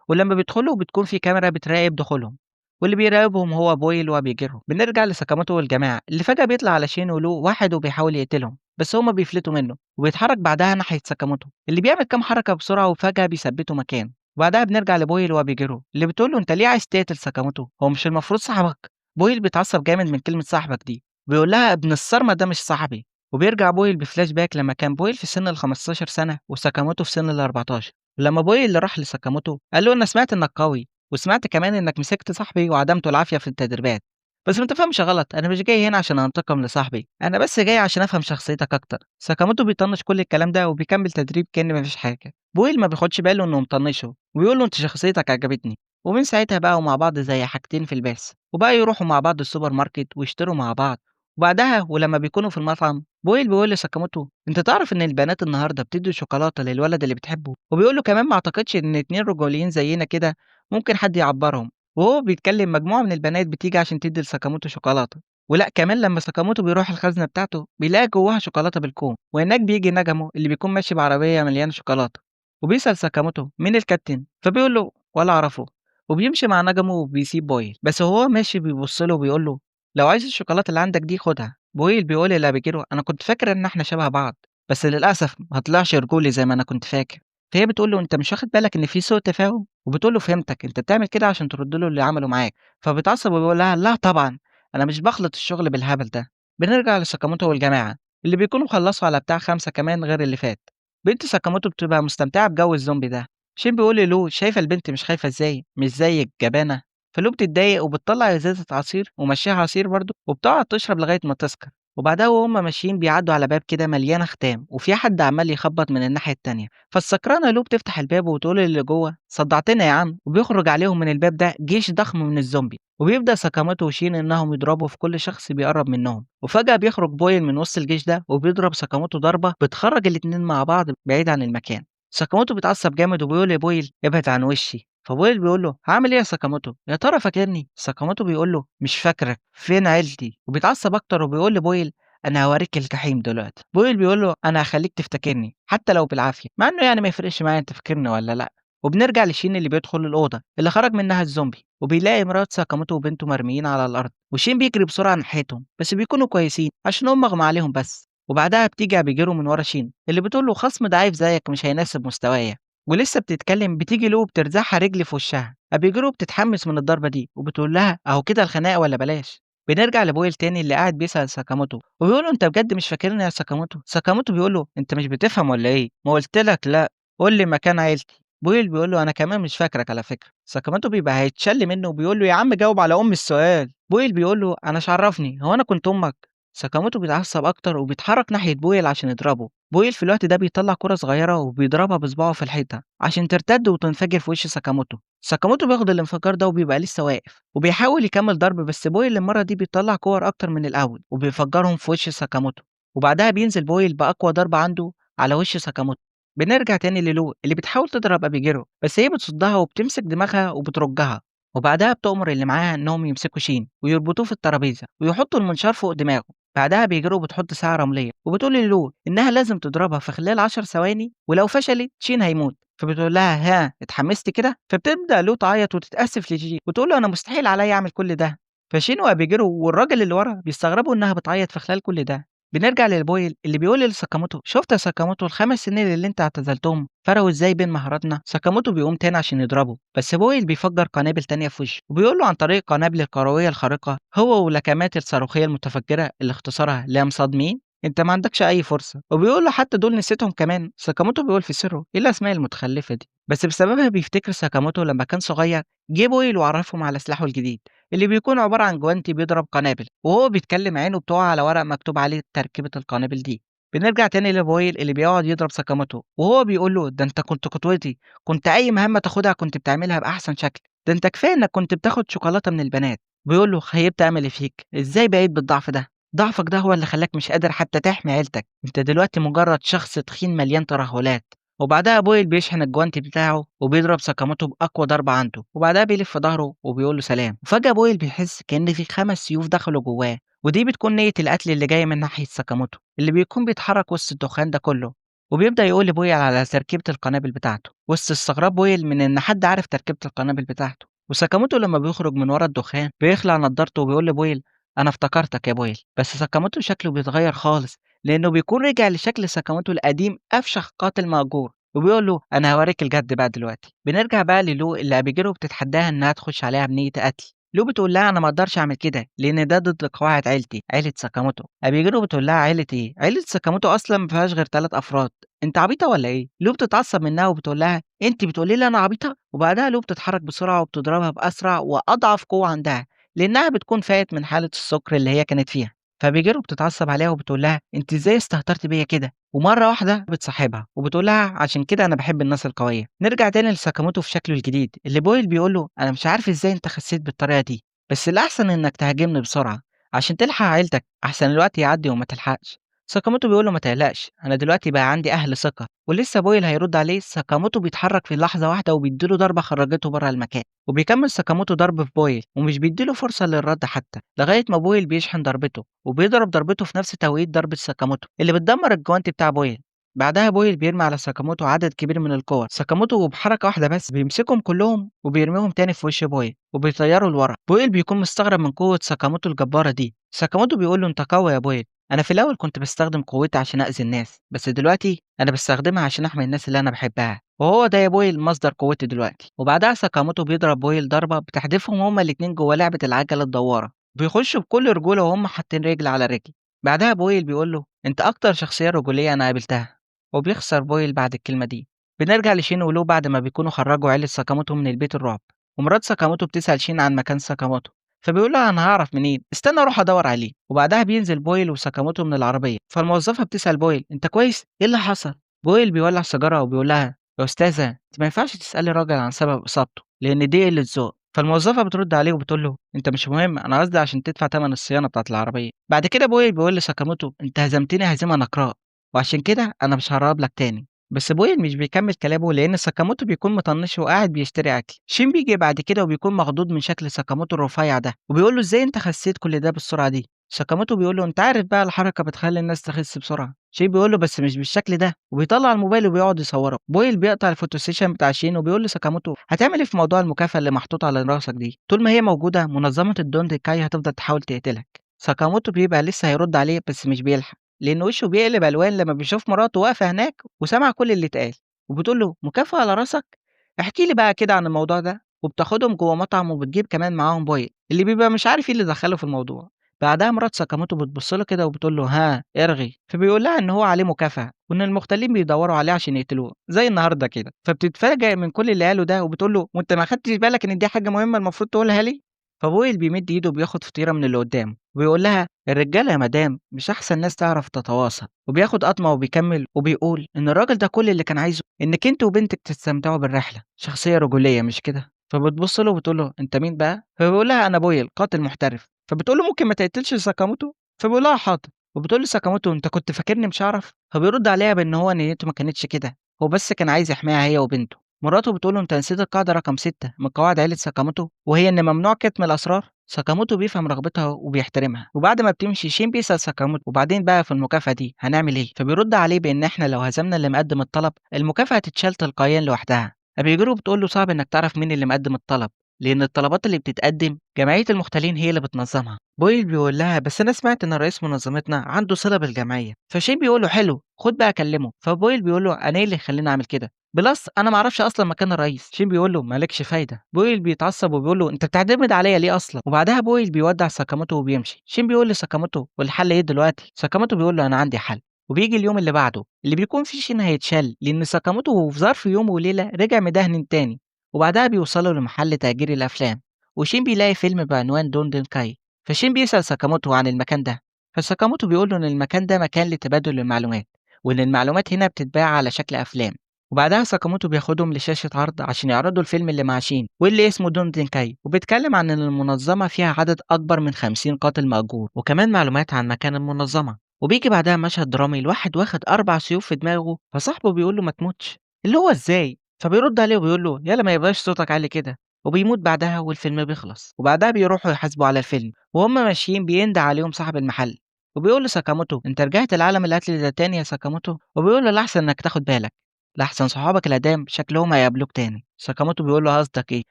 ولما بيدخلوا بتكون في كاميرا بتراقب دخولهم، واللي بيراقبهم هو بويل وبيجرهم. بنرجع لساكاموتو والجماعة اللي فجأة بيطلع على شين ولو واحد وبيحاول يقتلهم، بس هما بيفلتوا منه. وبيتحرك بعدها ناحية ساكاموتو اللي بيعمل كام حركة بسرعة وفجأة بيثبته مكانه. وبعدها بنرجع لبويل وبيجرو اللي بتقول له انت ليه عايز تقتل ساكاموتو؟ هو مش المفروض صاحبك؟ بويل بيتعصب جامد من كلمة صاحبك دي، بيقول لها ابن الصرمة ده مش صاحبي. وبيرجع بويل بفلاش باك لما كان بويل في سن ال 15 سنة وساكاموتو في سن ال 14. لما بويل اللي راح لساكاموتو قال له انا سمعت انك قوي، وسمعت كمان انك مسكت صاحبي وعدمته العافية في التدريبات، بس ما تفهمش غلط، انا مش جاي هنا عشان انتقم لصاحبي، انا بس جاي عشان افهم شخصيتك اكتر. ساكاموتو بيطنش كل الكلام ده وبيكمل تدريب كأن مفيش حاجة. بويل ما بياخدش باله انه مطنشه وبيقول له انت شخصيتك عجبتني. ومن ساعتها بقوا مع بعض زي حاجتين في الباس، وبقى يروحوا مع بعض السوبر ماركت ويشتروا مع بعض. وبعدها ولما بيكونوا في المطعم بويل بيقول لساكاموتو انت تعرف ان البنات النهارده بتدي شوكولاتة للولد اللي بتحبه، وبيقول له كمان ما اعتقدش ان 2 رجوليين زينا كده ممكن حد يعبرهم. وهو بيتكلم مجموعة من البنات بتيجي عشان تدي لساكاموتو شوكولاتة، ولا كمان لما ساكاموتو بيروح الخزنة بتاعته بيلاقي جواها شوكولاتة بالكوم. وهناك بيجي نجمو اللي بيكون ماشي بعربيه مليانة شوكولاتة، وبيسأل ساكاموتو مين الكابتن، فبيقول له ولا اعرفه. وبيمشي مع نجمو وبيسيب بويل، بس وهو ماشي بيبص له وبيقول له لو عايز الشوكولاتة اللي عندك دي خدها. بويل بيقول لأبيجيرو أنا كنت فاكر إن إحنا شبه بعض، بس للأسف ما طلعش رجولي زي ما أنا كنت فاكر. فهي بتقول له أنت مش واخد بالك إن في سوء تفاهم؟ وبتقول له فهمتك، أنت بتعمل كده عشان ترد له اللي عمله معاك. فبيتعصب وبيقول لها لا طبعًا، أنا مش باخلط الشغل بالهبل ده. بنرجع لساكاموتو والجماعة اللي بيكونوا خلصوا على بتاع 5 كمان غير اللي فات. بنت ساكاموتو بتبقى مستمتعة بجو الزومبي ده. شين بيقول للو شايفة البنت مش خايفة ازاي؟ مش زيك جبانة. فلو بتتضايق وبتطلع ازازة عصير ومشيها عصير برضه، وبتقعد تشرب لغاية ما تسكر. وبعدها وهم ماشيين بيعدوا على باب كده مليان ختام، وفي حد عمال يخبط من الناحية التانية. فالسكرانة لو بتفتح الباب وتقول للي جوه صدعتنا يا عم، وبيخرج عليهم من الباب ده جيش ضخم من الزومبي. وبيبدأ ساكاموتو وشين إنهم يضربوا في كل شخص بيقرب منهم. وفجأة بيخرج بويل من وسط الجيش ده وبيضرب ساكاموتو ضربة بتخرج الاتنين مع بعض بعيد عن المكان. ساكاموتو بيتعصب جامد وبيقول لبويل ابعد عن وشي. فبويل بيقول له هعمل ايه يا ساكاموتو؟ يا ترى فاكرني؟ ساكاموتو بيقول له مش فاكرك، فين عيلتي؟ وبيتعصب اكتر وبيقول لبويل انا هوريك الجحيم دلوقتي. بويل بيقول له انا هخليك تفتكرني حتى لو بالعافيه، مع انه يعني ما يفرقش معايا انت فاكرني ولا لا. وبنرجع لشين اللي بيدخل الاوضه اللي خرج منها الزومبي، وبيلاقي مرات ساكاموتو وبنته مرميين على الارض، وشين بيجري بسرعه ناحيتهم بس بيكونوا كويسين عشان هم اغمى عليهم بس. وبعدها بتيجي ابيجيرو من ورا شين اللي بتقول له خصم ضعيف زيك مش هيناسب مستوايا. ولسه بتتكلم بتيجي له وبترزعها رجل في وشها. ابيجيرو بتتحمس من الضربه دي وبتقول لها اهو كده الخناقه ولا بلاش. بنرجع لبويل تاني اللي قاعد بيسأل ساكاموتو وبيقول له انت بجد مش فاكرني يا ساكاموتو؟ ساكاموتو بيقول له انت مش بتفهم ولا ايه؟ ما قلت لك لا، قول لي مكان عيلتي. بويل بيقول له انا كمان مش فاكرك على فكره. ساكاموتو بيبقى هيتشل منه وبيقول له يا عم جاوب على ام السؤال. بويل بيقول له انا مش عرفني، هو انا كنت امك؟ ساكاموتو بيتعصب اكتر وبيتحرك ناحيه بويل عشان يضربه. بويل في الوقت ده بيطلع كرة صغيرة وبيضربها بصباعه في الحيطة عشان ترتد وتنفجر في وش ساكاموتو. ساكاموتو بياخد الانفجار ده وبيبقى لسه واقف وبيحاول يكمل ضرب، بس بويل المرة دي بيطلع كور أكتر من الأول وبيفجرهم في وش ساكاموتو. وبعدها بينزل بويل بأقوى ضربة عنده على وش ساكاموتو. بنرجع تاني للو اللي بتحاول تضرب أبيجيرو بس هي بتصدها وبتمسك دماغها وبترجها. وبعدها بتأمر اللي معاها إنهم يمسكوا شين ويربطوه في الترابيزة ويحطوا المنشار فوق دماغه. بعدها بيجروا بتحط ساعة رملية وبتقول للو إنها لازم تضربها في خلال 10 ثواني ولو فشلت شين هيموت. فبتقول لها ها اتحمستي كده؟ فبتبدأ لو تعيط وتتأسف لشين وتقول له أنا مستحيل عليا أعمل كل ده. فشين وأبيجيرو والراجل اللي ورا بيستغربوا إنها بتعيط في خلال كل ده. بنرجع للبويل اللي بيقول لساكاموتو شفت يا ساكاموتو ال5 سنين اللي انت اعتزلتهم فرقوا ازاي بين مهاراتنا؟ ساكاموتو بيقوم تاني عشان يضربه بس بويل بيفجر قنابل تانية في وشه وبيقول له عن طريق قنابل الكروية الخارقة هو ولكمات الصاروخية المتفجرة اللي اختصارها لام صاد ميم انت ما عندكش اي فرصة. وبيقول له حتى دول نسيتهم كمان. ساكاموتو بيقول في سره ايه الاسماء المتخلفة دي، بس بسببها بيفتكر ساكاموتو لما كان صغير جه بويل وعرفهم على سلاحه الجديد اللي بيكون عبارة عن جوانتي بيضرب قنابل، وهو بيتكلم عينه بتقع على ورق مكتوب عليه تركيبة القنابل دي. بنرجع تاني لبويل اللي بيقعد يضرب ساكاموتو وهو بيقول له ده انت كنت قدوتي، كنت اي مهمة تاخدها كنت بتعملها بأحسن شكل، ده انت كفاية انك كنت بتاخد شوكولاتة من البنات. بيقول له خيبت املي فيك، ازاي بقيت بالضعف ده؟ ضعفك ده هو اللي خلاك مش قادر حتى تحمي عيلتك، انت دلوقتي مجرد شخص تخين مليان ترهلات. وبعدها بويل بيشحن الجوانتي بتاعه وبيضرب ساكاموتو بأقوى ضربة عنده، وبعدها بيلف ظهره وبيقول له سلام. وفجأة بويل بيحس كأن في 5 سيوف دخلوا جواه، ودي بتكون نية القتل اللي جاية من ناحية ساكاموتو اللي بيكون بيتحرك وسط الدخان ده كله. وبيبدأ يقول لبويل على تركيبة القنابل بتاعته، وسط استغراب بويل من إن حد عارف تركيبة القنابل بتاعته. وساكاموتو لما بيخرج من ورا الدخان بيخلع نضارته وبيقول لبويل أنا افتكرتك يا بويل. بس ساكاموتو شكله بيتغير خالص لأنه بيكون رجع لشكل ساكاموتو القديم أفشخ قاتل مأجور، وبيقول له أنا هوريك الجد بقى دلوقتي. بنرجع بقى للو اللي أبيجيرو بتتحداها إنها تخش عليها بنية قتل. لو بتقول لها أنا ما أقدرش أعمل كده لأن ده ضد قواعد عيلتي، عيلة ساكاموتو. أبيجيرو بتقول لها عيلة إيه؟ عيلة ساكاموتو أصلا ما فيهاش غير 3 أفراد، أنت عبيطة ولا إيه؟ لو بتتعصب منها وبتقول لها أنت بتقولي لي أنا عبيطة؟ وبعدها لو بتتحرك بسرعة وبتضربها بأسرع وأضعف قوة عندها لأنها بتكون فايت من حالة السكر اللي هي كانت فيها. فبيجيرو بتتعصب عليها وبتقول لها انت ازاي استهترتي بيا كده؟ ومره واحده بتصاحبها وبتقول لها عشان كده انا بحب الناس القويه. نرجع تاني لساكاموتو في شكله الجديد اللي بويل بيقول له انا مش عارف ازاي انت خسيت بالطريقه دي، بس الاحسن انك تهاجمني بسرعه عشان تلحق عيلتك احسن الوقت يعدي وما تلحقش. ساكاموتو بيقول له ما تقلقش انا دلوقتي بقى عندي اهل ثقه. ولسه بويل هيرد عليه ساكاموتو بيتحرك في لحظه واحده وبيديله ضربه خرجته بره المكان. وبيكمل ساكاموتو ضرب في بويل ومش بيديله فرصه للرد حتى لغايه ما بويل بيشحن ضربته وبيضرب ضربته في نفس توقيت ضربه ساكاموتو اللي بتدمر الجوانتي بتاع بويل. بعدها بويل بيرمي على ساكاموتو عدد كبير من الكور، ساكاموتو وبحركة واحدة بس بيمسكهم كلهم وبيرميهم تاني في وش بويل وبيطيروا لورا. بويل بيكون مستغرب من قوة ساكاموتو الجبارة دي. ساكاموتو بيقول له أنت قوي يا بويل، أنا في الأول كنت بستخدم قوتي عشان أذي الناس، بس دلوقتي أنا بستخدمها عشان أحمي الناس اللي أنا بحبها، وهو ده يا بويل مصدر قوتي دلوقتي. وبعدها ساكاموتو بيضرب بويل ضربة بتحدفهم هما الاتنين جوه لعبة العجلة الدوارة، بيخشوا بكل رجولة وهم حاطين رجل على رجل. بعدها بويل بيقول له أنت أكتر شخصية رجولية أنا قابلتها، وبيخسر بويل بعد الكلمة دي. بنرجع لشين ولو بعد ما بيكونوا خرجوا عيلة ساكاموتو من البيت الرعب، ومرات ساكاموتو بتسأل شين عن مكان ساكاموتو، فبيقول لها أنا هعرف منين، استنى أروح أدور عليه. وبعدها بينزل بويل وساكاموتو من العربية، فالموظفة بتسأل بويل أنت كويس؟ إيه اللي حصل؟ بويل بيولع سيجارة وبيقول لها يا أستاذة أنت ما ينفعش تسألي راجل عن سبب إصابته لأن دي قلة ذوق. فالموظفة بترد عليه وبتقول له أنت مش مهم، أنا قصدي عشان تدفع تمن الصيانة بتاعة العربية. بعد كده بويل بيقول لساكاموتو أنت هزمتني هزيمة نكراء، وعشان كده أنا مش هقرب لك تاني. بس بويل مش بيكمل كلامه لأن ساكاموتو بيكون مطنشه وقاعد بيشتري أكل. شين بيجي بعد كده وبيكون مخضوض من شكل ساكاموتو الرفيع ده، وبيقول له إزاي أنت خسيت كل ده بالسرعة دي؟ ساكاموتو بيقول له أنت عارف بقى الحركة بتخلي الناس تخس بسرعة. شين بيقول له بس مش بالشكل ده، وبيطلع الموبايل وبيقعد يصوره. بويل بيقطع ال photo session بتاع شين وبيقول لساكاموتو هتعمل ايه في موضوع المكافأة اللي محطوطة على راسك دي؟ طول ما هي موجودة منظمة الدوندن كاي هتفضل تحاول تقتلك. ساكاموتو بيبقى لسه هيرد عليه بس مش بيلحق، لأن وشه بيقلب ألوان لما بيشوف مراته واقفة هناك وسامعة كل اللي اتقال، وبتقول له مكافأة على راسك؟ احكي لي بقى كده عن الموضوع ده. وبتاخدهم جوه مطعم وبتجيب كمان معاهم بويل اللي بيبقى مش عارف ايه اللي دخله في الموضوع. بعدها مرات ساكاموتو بتبص له كده وبتقول له ها ارغي، فبيقول لها ان هو عليه مكافأة وان المختلين بيدوروا عليه عشان يقتلوه زي النهارده كده. فبتتفاجئ من كل اللي قاله ده وبتقول له وانت ما خدتش بالك ان دي حاجه مهمه المفروض تقولها لي؟ فبويل بيمد ايده وبياخد فطيره من اللي قدامه وبيقول لها الرجاله يا مدام مش احسن ناس تعرف تتواصل، وبياخد قطمه وبيكمل وبيقول ان الراجل ده كل اللي كان عايزه انك انت وبنتك تستمتعوا بالرحله، شخصيه رجوليه مش كده؟ فبتبص له وبتقول له انت مين بقى؟ فبيقول لها انا بويل قاتل محترف. فبتقول له ممكن ما تقتلش ساكاموتو؟ فبيقول لها حاضر. وبتقول لساكاموتو انت كنت فاكرني مش هعرف؟ فبيرد عليها بان هو نيته ما كانتش كده، هو بس كان عايز يحميها هي وبنته. مراته بتقول له انت نسيت القاعده رقم 6 من قواعد عيله ساكاموتو، وهي ان ممنوع كتم الاسرار. ساكاموتو بيفهم رغبتها وبيحترمها. وبعد ما بتمشي شين بيسأل ساكاموتو وبعدين بقى في المكافأة دي هنعمل ايه؟ فبيرد عليه بان احنا لو هزمنا اللي مقدم الطلب المكافأة هتتشال تلقائيا لوحدها. أبيجرو بتقول له صعب انك تعرف مين اللي مقدم الطلب لان الطلبات اللي بتتقدم جمعية المختلين هي اللي بتنظمها. بويل بيقول لها بس انا سمعت ان رئيس منظمتنا عنده صلة بالجمعية. فشين بيقول له حلو خد بقى كلمه. فبويل بيقول له انا ايه اللي يخليني اعمل كده؟ plus انا ما اعرفش اصلا مكان الرئيس. شين بيقول له مالكش فايده. بويل بيتعصب وبيقول له انت بتعتمد عليا ليه اصلا؟ وبعدها بويل بيودع ساكاموتو وبيمشي. شين بيقول لساكاموتو والحل ايه دلوقتي؟ ساكاموتو بيقول له انا عندي حل. وبيجي اليوم اللي بعده اللي بيكون فيه شين هيتشل لان ساكاموتو في ظرف يوم وليله رجع مدهن تاني. وبعدها بيوصلوا لمحل تأجير الأفلام، وشين بيلاقي فيلم بعنوان دوندن كاي. فشين بيسأل ساكاموتو عن المكان ده، فساكاموتو بيقول له إن المكان ده مكان لتبادل المعلومات، وإن المعلومات هنا بتتباع على شكل أفلام. وبعدها ساكاموتو بياخدهم لشاشة عرض عشان يعرضوا الفيلم اللي مع شين واللي اسمه دوندن كاي، وبيتكلم عن إن المنظمة فيها عدد أكبر من 50 قاتل مأجور، وكمان معلومات عن مكان المنظمة. وبيجي بعدها مشهد درامي لواحد واخد 4 سيوف في دماغه، فصاحبه بيقول له ما تموتش، اللي هو إزاي؟ فبيرد عليه وبيقول له يلا ما يبقاش صوتك عالي كده، وبيموت بعدها والفيلم بيخلص. وبعدها بيروحوا يحاسبوا على الفيلم، وهم ماشيين بيندى عليهم صاحب المحل وبيقول لساكاموتو انت رجعت العالم القتل ده تاني يا ساكاموتو؟ وبيقول له الاحسن انك تاخد بالك لحسن صحابك القدام شكلهم هيقابلوك تاني. ساكاموتو بيقول له قصدك ايه؟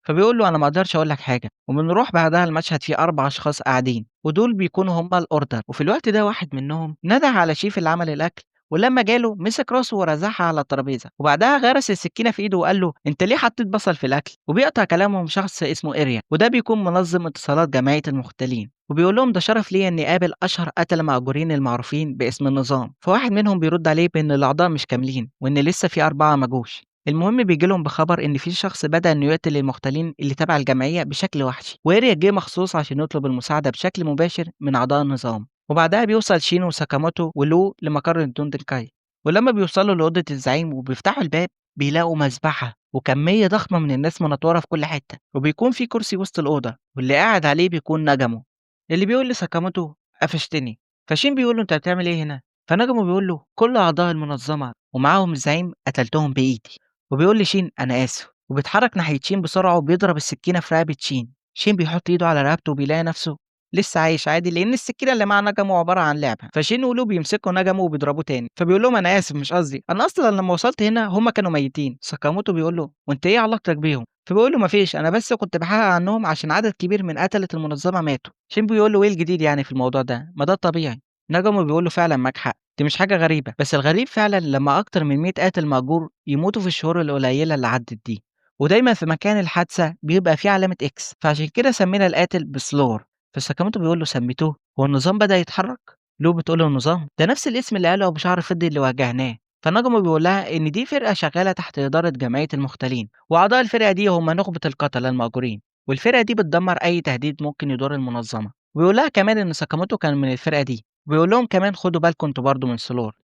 فبيقول له انا ما اقدرش اقول لك حاجه. وبنروح بعدها المشهد فيه 4 اشخاص قاعدين، ودول بيكونوا هم ال Order. وفي الوقت ده واحد منهم ندى على شيف اللي عمل الاكل، ولما جاله مسك راسه ورزعها على الترابيزه، وبعدها غرس السكينه في ايده وقال له انت ليه حطيت بصل في الاكل؟ وبيقطع كلامهم شخص اسمه اريا، وده بيكون منظم اتصالات جمعيه المختلين، وبيقول لهم ده شرف ليا اني اقابل اشهر قتله مأجورين المعروفين باسم النظام. فواحد منهم بيرد عليه بان الاعضاء مش كاملين وان لسه في 4 ما جوش. المهم بيجي لهم بخبر ان في شخص بدأ انه يقتل المختلين اللي تبع الجمعيه بشكل وحشي، واريا جه مخصوص عشان يطلب المساعده بشكل مباشر من اعضاء النظام. وبعدها بيوصل شين وساكاموتو ولو لمقر الدوندن كاي، ولما بيوصلوا لأوضة الزعيم وبيفتحوا الباب بيلاقوا مذبحة وكمية ضخمة من الناس منطورة في كل حتة، وبيكون في كرسي وسط الأوضة واللي قاعد عليه بيكون نجمو اللي بيقول لساكاموتو قفشتني. فشين بيقول له انت بتعمل ايه هنا؟ فنجمو بيقول له كل أعضاء المنظمة ومعاهم الزعيم قتلتهم بإيدي. وبيقول لشين أنا آسف، وبيتحرك ناحية شين بسرعة وبيضرب السكينة في رقبة شين. شين بيحط إيده على رقبته وبيلاقي نفسه لسه عايش عادي لان السكينة اللي مع ناجامو عبارة عن لعبه. فشين ولو بيمسكوا ناجامو وبيضربوه تاني، فبيقول لهم انا اسف مش قصدي، انا اصلا لما وصلت هنا هم كانوا ميتين. ساكاموتو بيقول له وانت ايه علاقتك بيهم؟ فبيقول له مفيش، انا بس كنت بحقق عنهم عشان عدد كبير من قتله المنظمة ماتوا. شين بيقول له ايه الجديد يعني في الموضوع ده؟ ما ده الطبيعي. ناجامو بيقول له فعلا معاك حق، دي مش حاجة غريبة، بس الغريب فعلا لما اكتر من 100 قاتل مأجور يموتوا في الشهور القليلة اللي عدت دي، ودايما في مكان الحادثة بيبقى فيه علامة X، فعشان كده سمينا القاتل بسلور. فساكاموتو بيقول له سميتوه؟ هو النظام بدأ يتحرك؟ لو بتقول له النظام ده نفس الاسم اللي قاله ابو شعر فضي اللي واجهناه. فنجمو بيقول لها ان دي فرقه شغالة تحت ادارة جمعية المختلين، واعضاء الفرقة دي هم نخبة القتلة المأجورين، والفرقة دي بتدمر اي تهديد ممكن يضر المنظمة. وبيقول لها كمان ان ساكاموتو كان من الفرقة دي، وبيقول لهم كمان خدوا بالكم انتوا برضه من سلور.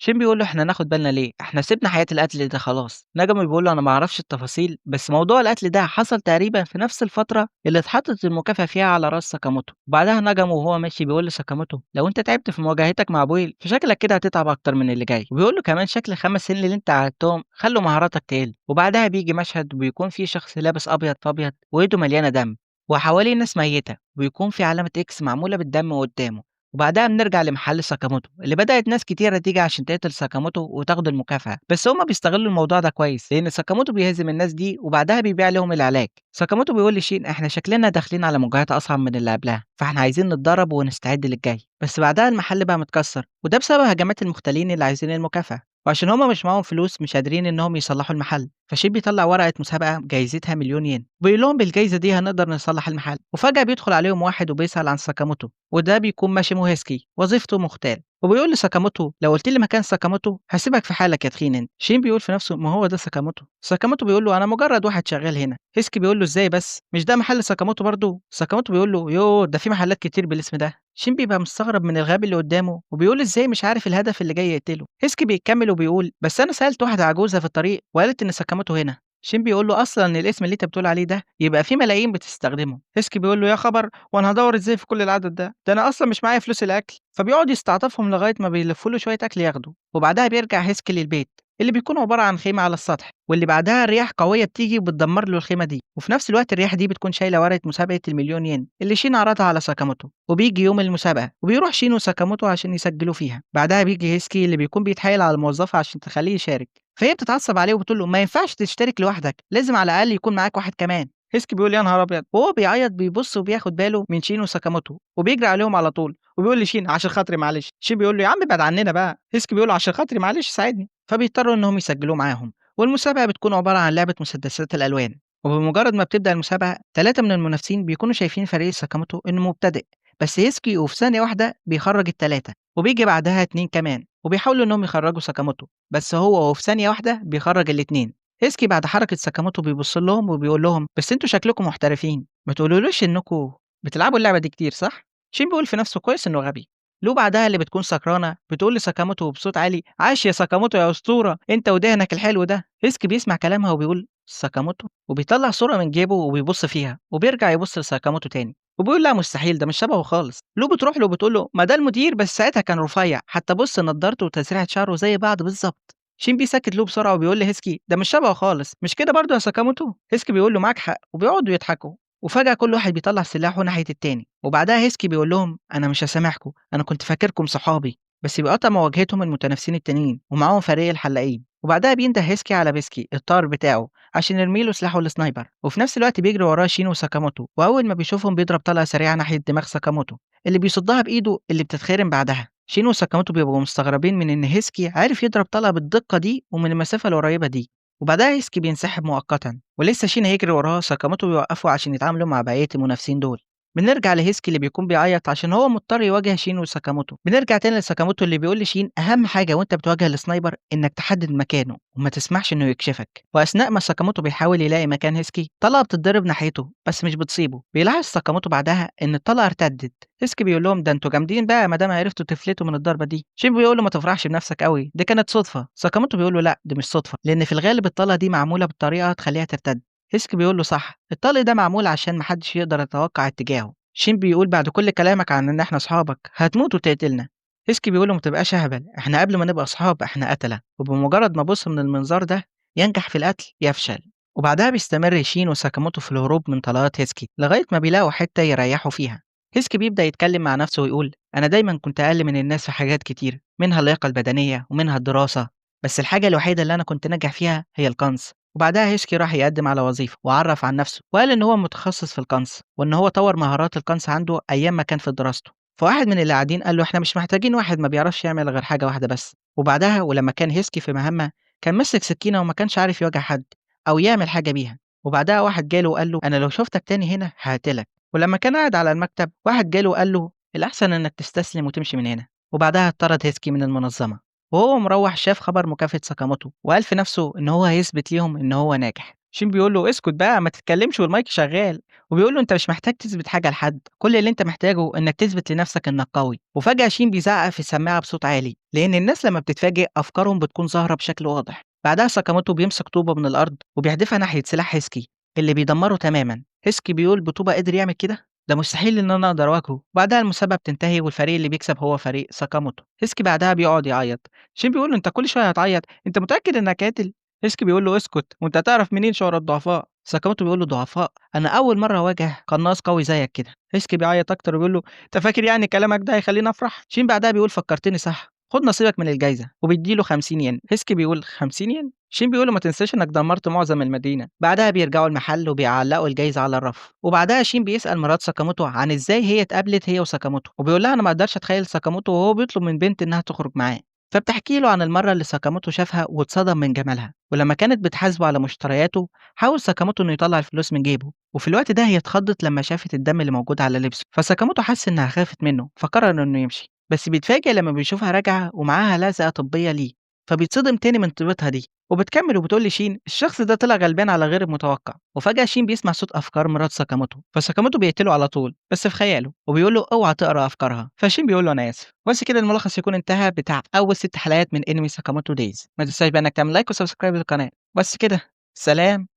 شين بيقول له احنا ناخد بالنا ليه؟ احنا سيبنا حياة القتل ده خلاص. نجمو بيقول له انا ما اعرفش التفاصيل، بس موضوع القتل ده حصل تقريبا في نفس الفترة اللي اتحطت المكافأة فيها على راس ساكاموتو. وبعدها نجمو وهو ماشي بيقول لساكاموتو لو انت تعبت في مواجهتك مع بويل فشكلك كده هتتعب اكتر من اللي جاي. وبيقول له كمان شكل 5 سنين اللي انت قعدتهم خلوا مهاراتك تقل. وبعدها بيجي مشهد بيكون فيه شخص لابس ابيض في ابيض وايده مليانة دم وحواليه ناس ميتة، وبيكون في علامة X معمولة بالدم قدامه. وبعدها بنرجع لمحل ساكاموتو اللي بدأت ناس كتيرة تيجي عشان تقتل ساكاموتو وتاخد المكافأة، بس هما بيستغلوا الموضوع ده كويس لأن ساكاموتو بيهزم الناس دي وبعدها بيبيع لهم العلاج. ساكاموتو بيقول لشين احنا شكلنا داخلين على مواجهات أصعب من اللي قبلها، فاحنا عايزين نتدرب ونستعد للجاي. بس بعدها المحل بقى متكسر، وده بسبب هجمات المختلين اللي عايزين المكافأة، وعشان هما مش معاهم فلوس مش قادرين انهم يصلحوا المحل. فشين بيطلع ورقة مسابقة جايزتها 1,000,000 ين، وبيقول لهم بالجايزه دي هنقدر نصلح المحل. وفجاة بيدخل عليهم واحد وبيسال عن ساكاموتو، وده بيكون ماشيمو هيسكي وظيفته مختال، وبيقول لساكاموتو لو قلت لي مكان ساكاموتو هسيبك في حالك يا تخين انت. شين بيقول في نفسه ما هو ده ساكاموتو. ساكاموتو بيقول له انا مجرد واحد شغال هنا. هيسكي بيقول له ازاي بس، مش ده محل ساكاموتو برضه؟ ساكاموتو بيقول له يوه ده في محلات كتير بالاسم ده. شين بيبقى مستغرب من الغبي اللي قدامه وبيقول ازاي مش عارف الهدف اللي جاي يقتله. هيسكي بيكمل وبيقول بس انا سالت واحدة عجوزه في الطريق وقالت ان ساكاموتو هنا. شين بيقول له اصلا الاسم اللي انت بتقول عليه ده يبقى في ملايين بتستخدمه. هيسكي بيقول له يا خبر، وانا هدور ازاي في كل العدد ده؟ ده انا اصلا مش معايا فلوس الاكل. فبيقعد يستعطفهم لغاية ما بيلفوا له شوية اكل ياخده. وبعدها بيرجع هيسكي للبيت اللي بيكون عبارة عن خيمة على السطح، واللي بعدها رياح قوية بتيجي وبتدمر له الخيمة دي، وفي نفس الوقت الرياح دي بتكون شايله ورقة مسابقة ال1,000,000 ين اللي شين عرضها على ساكاموتو. وبيجي يوم المسابقة وبيروح شين وساكاموتو عشان يسجلوا فيها. بعدها بيجي هيسكي اللي بيكون بيتحايل على الموظفة عشان تخليه يشارك، فهي بتتعصب عليه وبتقول له ما ينفعش تشترك لوحدك، لازم على الاقل يكون معاك واحد كمان. هيسكي بيقول يا نهار ابيض، وهو بيعيط بيبص وبياخد باله من شين وساكاموتو وبيجري عليهم على طول وبيقول لشين عشان خاطري معلش. شين بيقول له يا عم ابعد عننا بقى. هيسكي بيقول له عشان خاطري معلش ساعدني. فبيضطروا انهم يسجلوه معاهم. والمسابقه بتكون عبارة عن لعبه مسدسات الالوان، وبمجرد ما بتبدا المسابقة 3 من المنافسين بيكونوا شايفين فريق ساكاموتو انه مبتدئ، بس هيسكي وفي ثانية واحدة بيخرج ال3، وبيجي بعدها 2 كمان وبيحاولوا انهم يخرجوا ساكاموتو، بس هو وفي ثانية واحدة بيخرج ال2. هيسكي بعد حركة ساكاموتو بيبص لهم وبيقول لهم بس انتوا شكلكم محترفين، ما تقولولوش انكم بتلعبوا اللعبة دي كتير صح؟ شين بيقول في نفسه كويس انه غبي. لو بعدها اللي بتكون سكرانه بتقول لساكاموتو بصوت عالي عاش يا ساكاموتو يا اسطورة انت ودهنك الحلو ده. هيسكي بيسمع كلامها وبيقول ساكاموتو، وبيطلع صوره من جيبه وبيبص فيها وبيرجع يبص لساكاموتو تاني وبيقول لا مستحيل ده مش شبهه خالص. لو بتروح له وبتقول له ما ده المدير، بس ساعتها كان رفيع، حتى بص نضارته وتسريحه شعره زي بعض بالظبط. شين بيسكت له بسرعة وبيقول لهيسكي ده مش شبهه خالص، مش كده برضه يا ساكاموتو؟ هيسكي بيقول له معاك حق، وبيقعدوا يضحكوا. وفجأة كل واحد بيطلع سلاحه ناحية التاني. وبعدها هيسكي بيقول لهم أنا مش هسامحكم، أنا كنت فاكركم صحابي، بس بيقطع مواجهتهم المتنافسين التانيين ومعاهم فريق الحلاقين. وبعدها بينده هيسكي على بيسكي الطار بتاعه عشان يرمي له سلاحه ال sniper، وفي نفس الوقت بيجري وراه شين وساكاموتو، وأول ما بيشوفهم بيضرب طلقة سريعة ناحية دماغ ساكاموتو اللي بيصدها بإيده اللي بتتخرم بعدها. شين وساكاموتو بيبقوا مستغربين من إن هيسكي عارف يضرب طلقة بالدقة دي ومن المسافة القريبة دي. وبعدها هيسكي بينسحب مؤقتا، ولسه شين هيجري وراه ساكاموتو بيوقفه عشان يتعاملوا مع بقية المنافسين دول. بنرجع لهيسكي اللي بيكون بيعيط عشان هو مضطر يواجه شين وساكاموتو. بنرجع تاني لساكاموتو اللي بيقول لشين اهم حاجة وانت بتواجه ال sniper انك تحدد مكانه وما تسمحش انه يكشفك. واثناء ما ساكاموتو بيحاول يلاقي مكان هيسكي طلقه بتتضرب ناحيته بس مش بتصيبه. بيلاحظ ساكاموتو بعدها ان الطلقة ارتدت. هيسكي بيقول لهم ده انتوا جامدين بقى ما دام عرفتوا تفلتوا من الضربة دي. شين بيقول له ما تفرحش بنفسك قوي، دي كانت صدفة. ساكاموتو بيقول له لا دي مش صدفة، لان في الغالب الطلقة دي معمولة بطريقة تخليها ترتد. هيسكي بيقول له صح، الطلق ده معمول عشان محدش يقدر يتوقع اتجاهه. شين بيقول بعد كل كلامك عن ان احنا اصحابك هتموت وتقتلنا. هيسكي بيقول له ما تبقاش اهبل، احنا قبل ما نبقى اصحاب احنا قتله، وبمجرد ما ابص من المنظار ده ينجح في القتل يفشل. وبعدها بيستمر شين وساكاموتو في الهروب من طلقات هيسكي لغاية ما بيلاقوا حتة يريحوا فيها. هيسكي بيبدأ يتكلم مع نفسه ويقول أنا دايما كنت أقل من الناس في حاجات كتير، منها اللياقة البدنية ومنها الدراسة، بس الحاجة الوحيدة اللي أنا كنت ناجح فيها هي القنص. وبعدها هيسكي راح يقدم على وظيفة وعرف عن نفسه وقال إن هو متخصص في القنص وإن هو طور مهارات القنص عنده أيام ما كان في دراسته. فواحد من اللي قاعدين قال له إحنا مش محتاجين واحد ما بيعرفش يعمل غير حاجة واحدة بس. وبعدها ولما كان هيسكي في مهمة كان ماسك سكينة وما كانش عارف يواجه حد أو يعمل حاجة بيها. وبعدها واحد جاله وقال له أنا لو شفتك تاني هنا هقتلك. ولما كان قاعد على المكتب واحد جاله وقال له الأحسن إنك تستسلم وتمشي من هنا. وبعدها اتطرد هيسكي من المنظمة. وهو مروح شاف خبر مكافأة ساكاموتو وقال في نفسه إن هو هيثبت ليهم إن هو ناجح. شين بيقول له اسكت بقى ما تتكلمش والمايك شغال، وبيقول له أنت مش محتاج تثبت حاجة لحد، كل اللي أنت محتاجه إنك تثبت لنفسك إنك قوي. وفجأة شين بيزعق في السماعة بصوت عالي لأن الناس لما بتتفاجئ أفكارهم بتكون ظاهرة بشكل واضح. بعدها ساكاموتو بيمسك طوبة من الأرض وبيحدفها ناحية سلاح هيسكي اللي بيدمره تماما. هيسكي بيقول بطوبة قدر يعمل كده؟ ده مستحيل إن أنا أقدر أواجهه. بعدها المسابقة بتنتهي والفريق اللي بيكسب هو فريق ساكاموتو. هيسكي بعدها بيقعد يعيط. شين بيقول له أنت كل شوية هتعيط، أنت متأكد إنك قاتل؟ هيسكي بيقول له اسكت وأنت هتعرف منين شعور الضعفاء؟ ساكاموتو بيقول له ضعفاء؟ أنا أول مرة أواجه قناص قوي زيك كده. هيسكي بيعيط أكتر وبيقول له أنت فاكر يعني كلامك ده هيخليني أفرح؟ شين بعدها بيقول فكرتني صح، خد نصيبك من الجايزة، وبيديله 50 ين. هيسكي بيقول 50 ين؟ شين بيقول له ما تنساش انك دمرت معظم المدينة. بعدها بيرجعوا المحل وبيعلقوا الجايزة على الرف. وبعدها شين بيسأل مرات ساكاموتو عن ازاي هي اتقابلت هي وساكاموتو، وبيقول لها انا ما اقدرش اتخيل ساكاموتو وهو بيطلب من بنت انها تخرج معاه. فبتحكي له عن المرة اللي ساكاموتو شافها واتصدم من جمالها، ولما كانت بتحاسبه على مشترياته حاول ساكاموتو انه يطلع الفلوس من جيبه، وفي الوقت ده هي اتخضت لما شافت الدم اللي موجود على لبسه. فساكاموتو حس انها خافت منه فقرر انه يمشي، بس بيتفاجئ لما بيشوفها راجعة ومعاها لزقة طبية ليه، فبيتصدم تاني من طيبتها دي. وبتكمل وبتقول لشين الشخص ده طلع غلبان على غير المتوقع. وفجأة شين بيسمع صوت أفكار مرات ساكاموتو، فساكاموتو بيقتله على طول بس في خياله، وبيقول له اوعى تقرا أفكارها. فشين بيقول له أنا آسف. بس كده الملخص يكون انتهى بتاع أول 6 حلقات من انمي ساكاموتو دايز. ما تنساش بقى إنك تعمل like و subscribe للقناة. بس كده، سلام.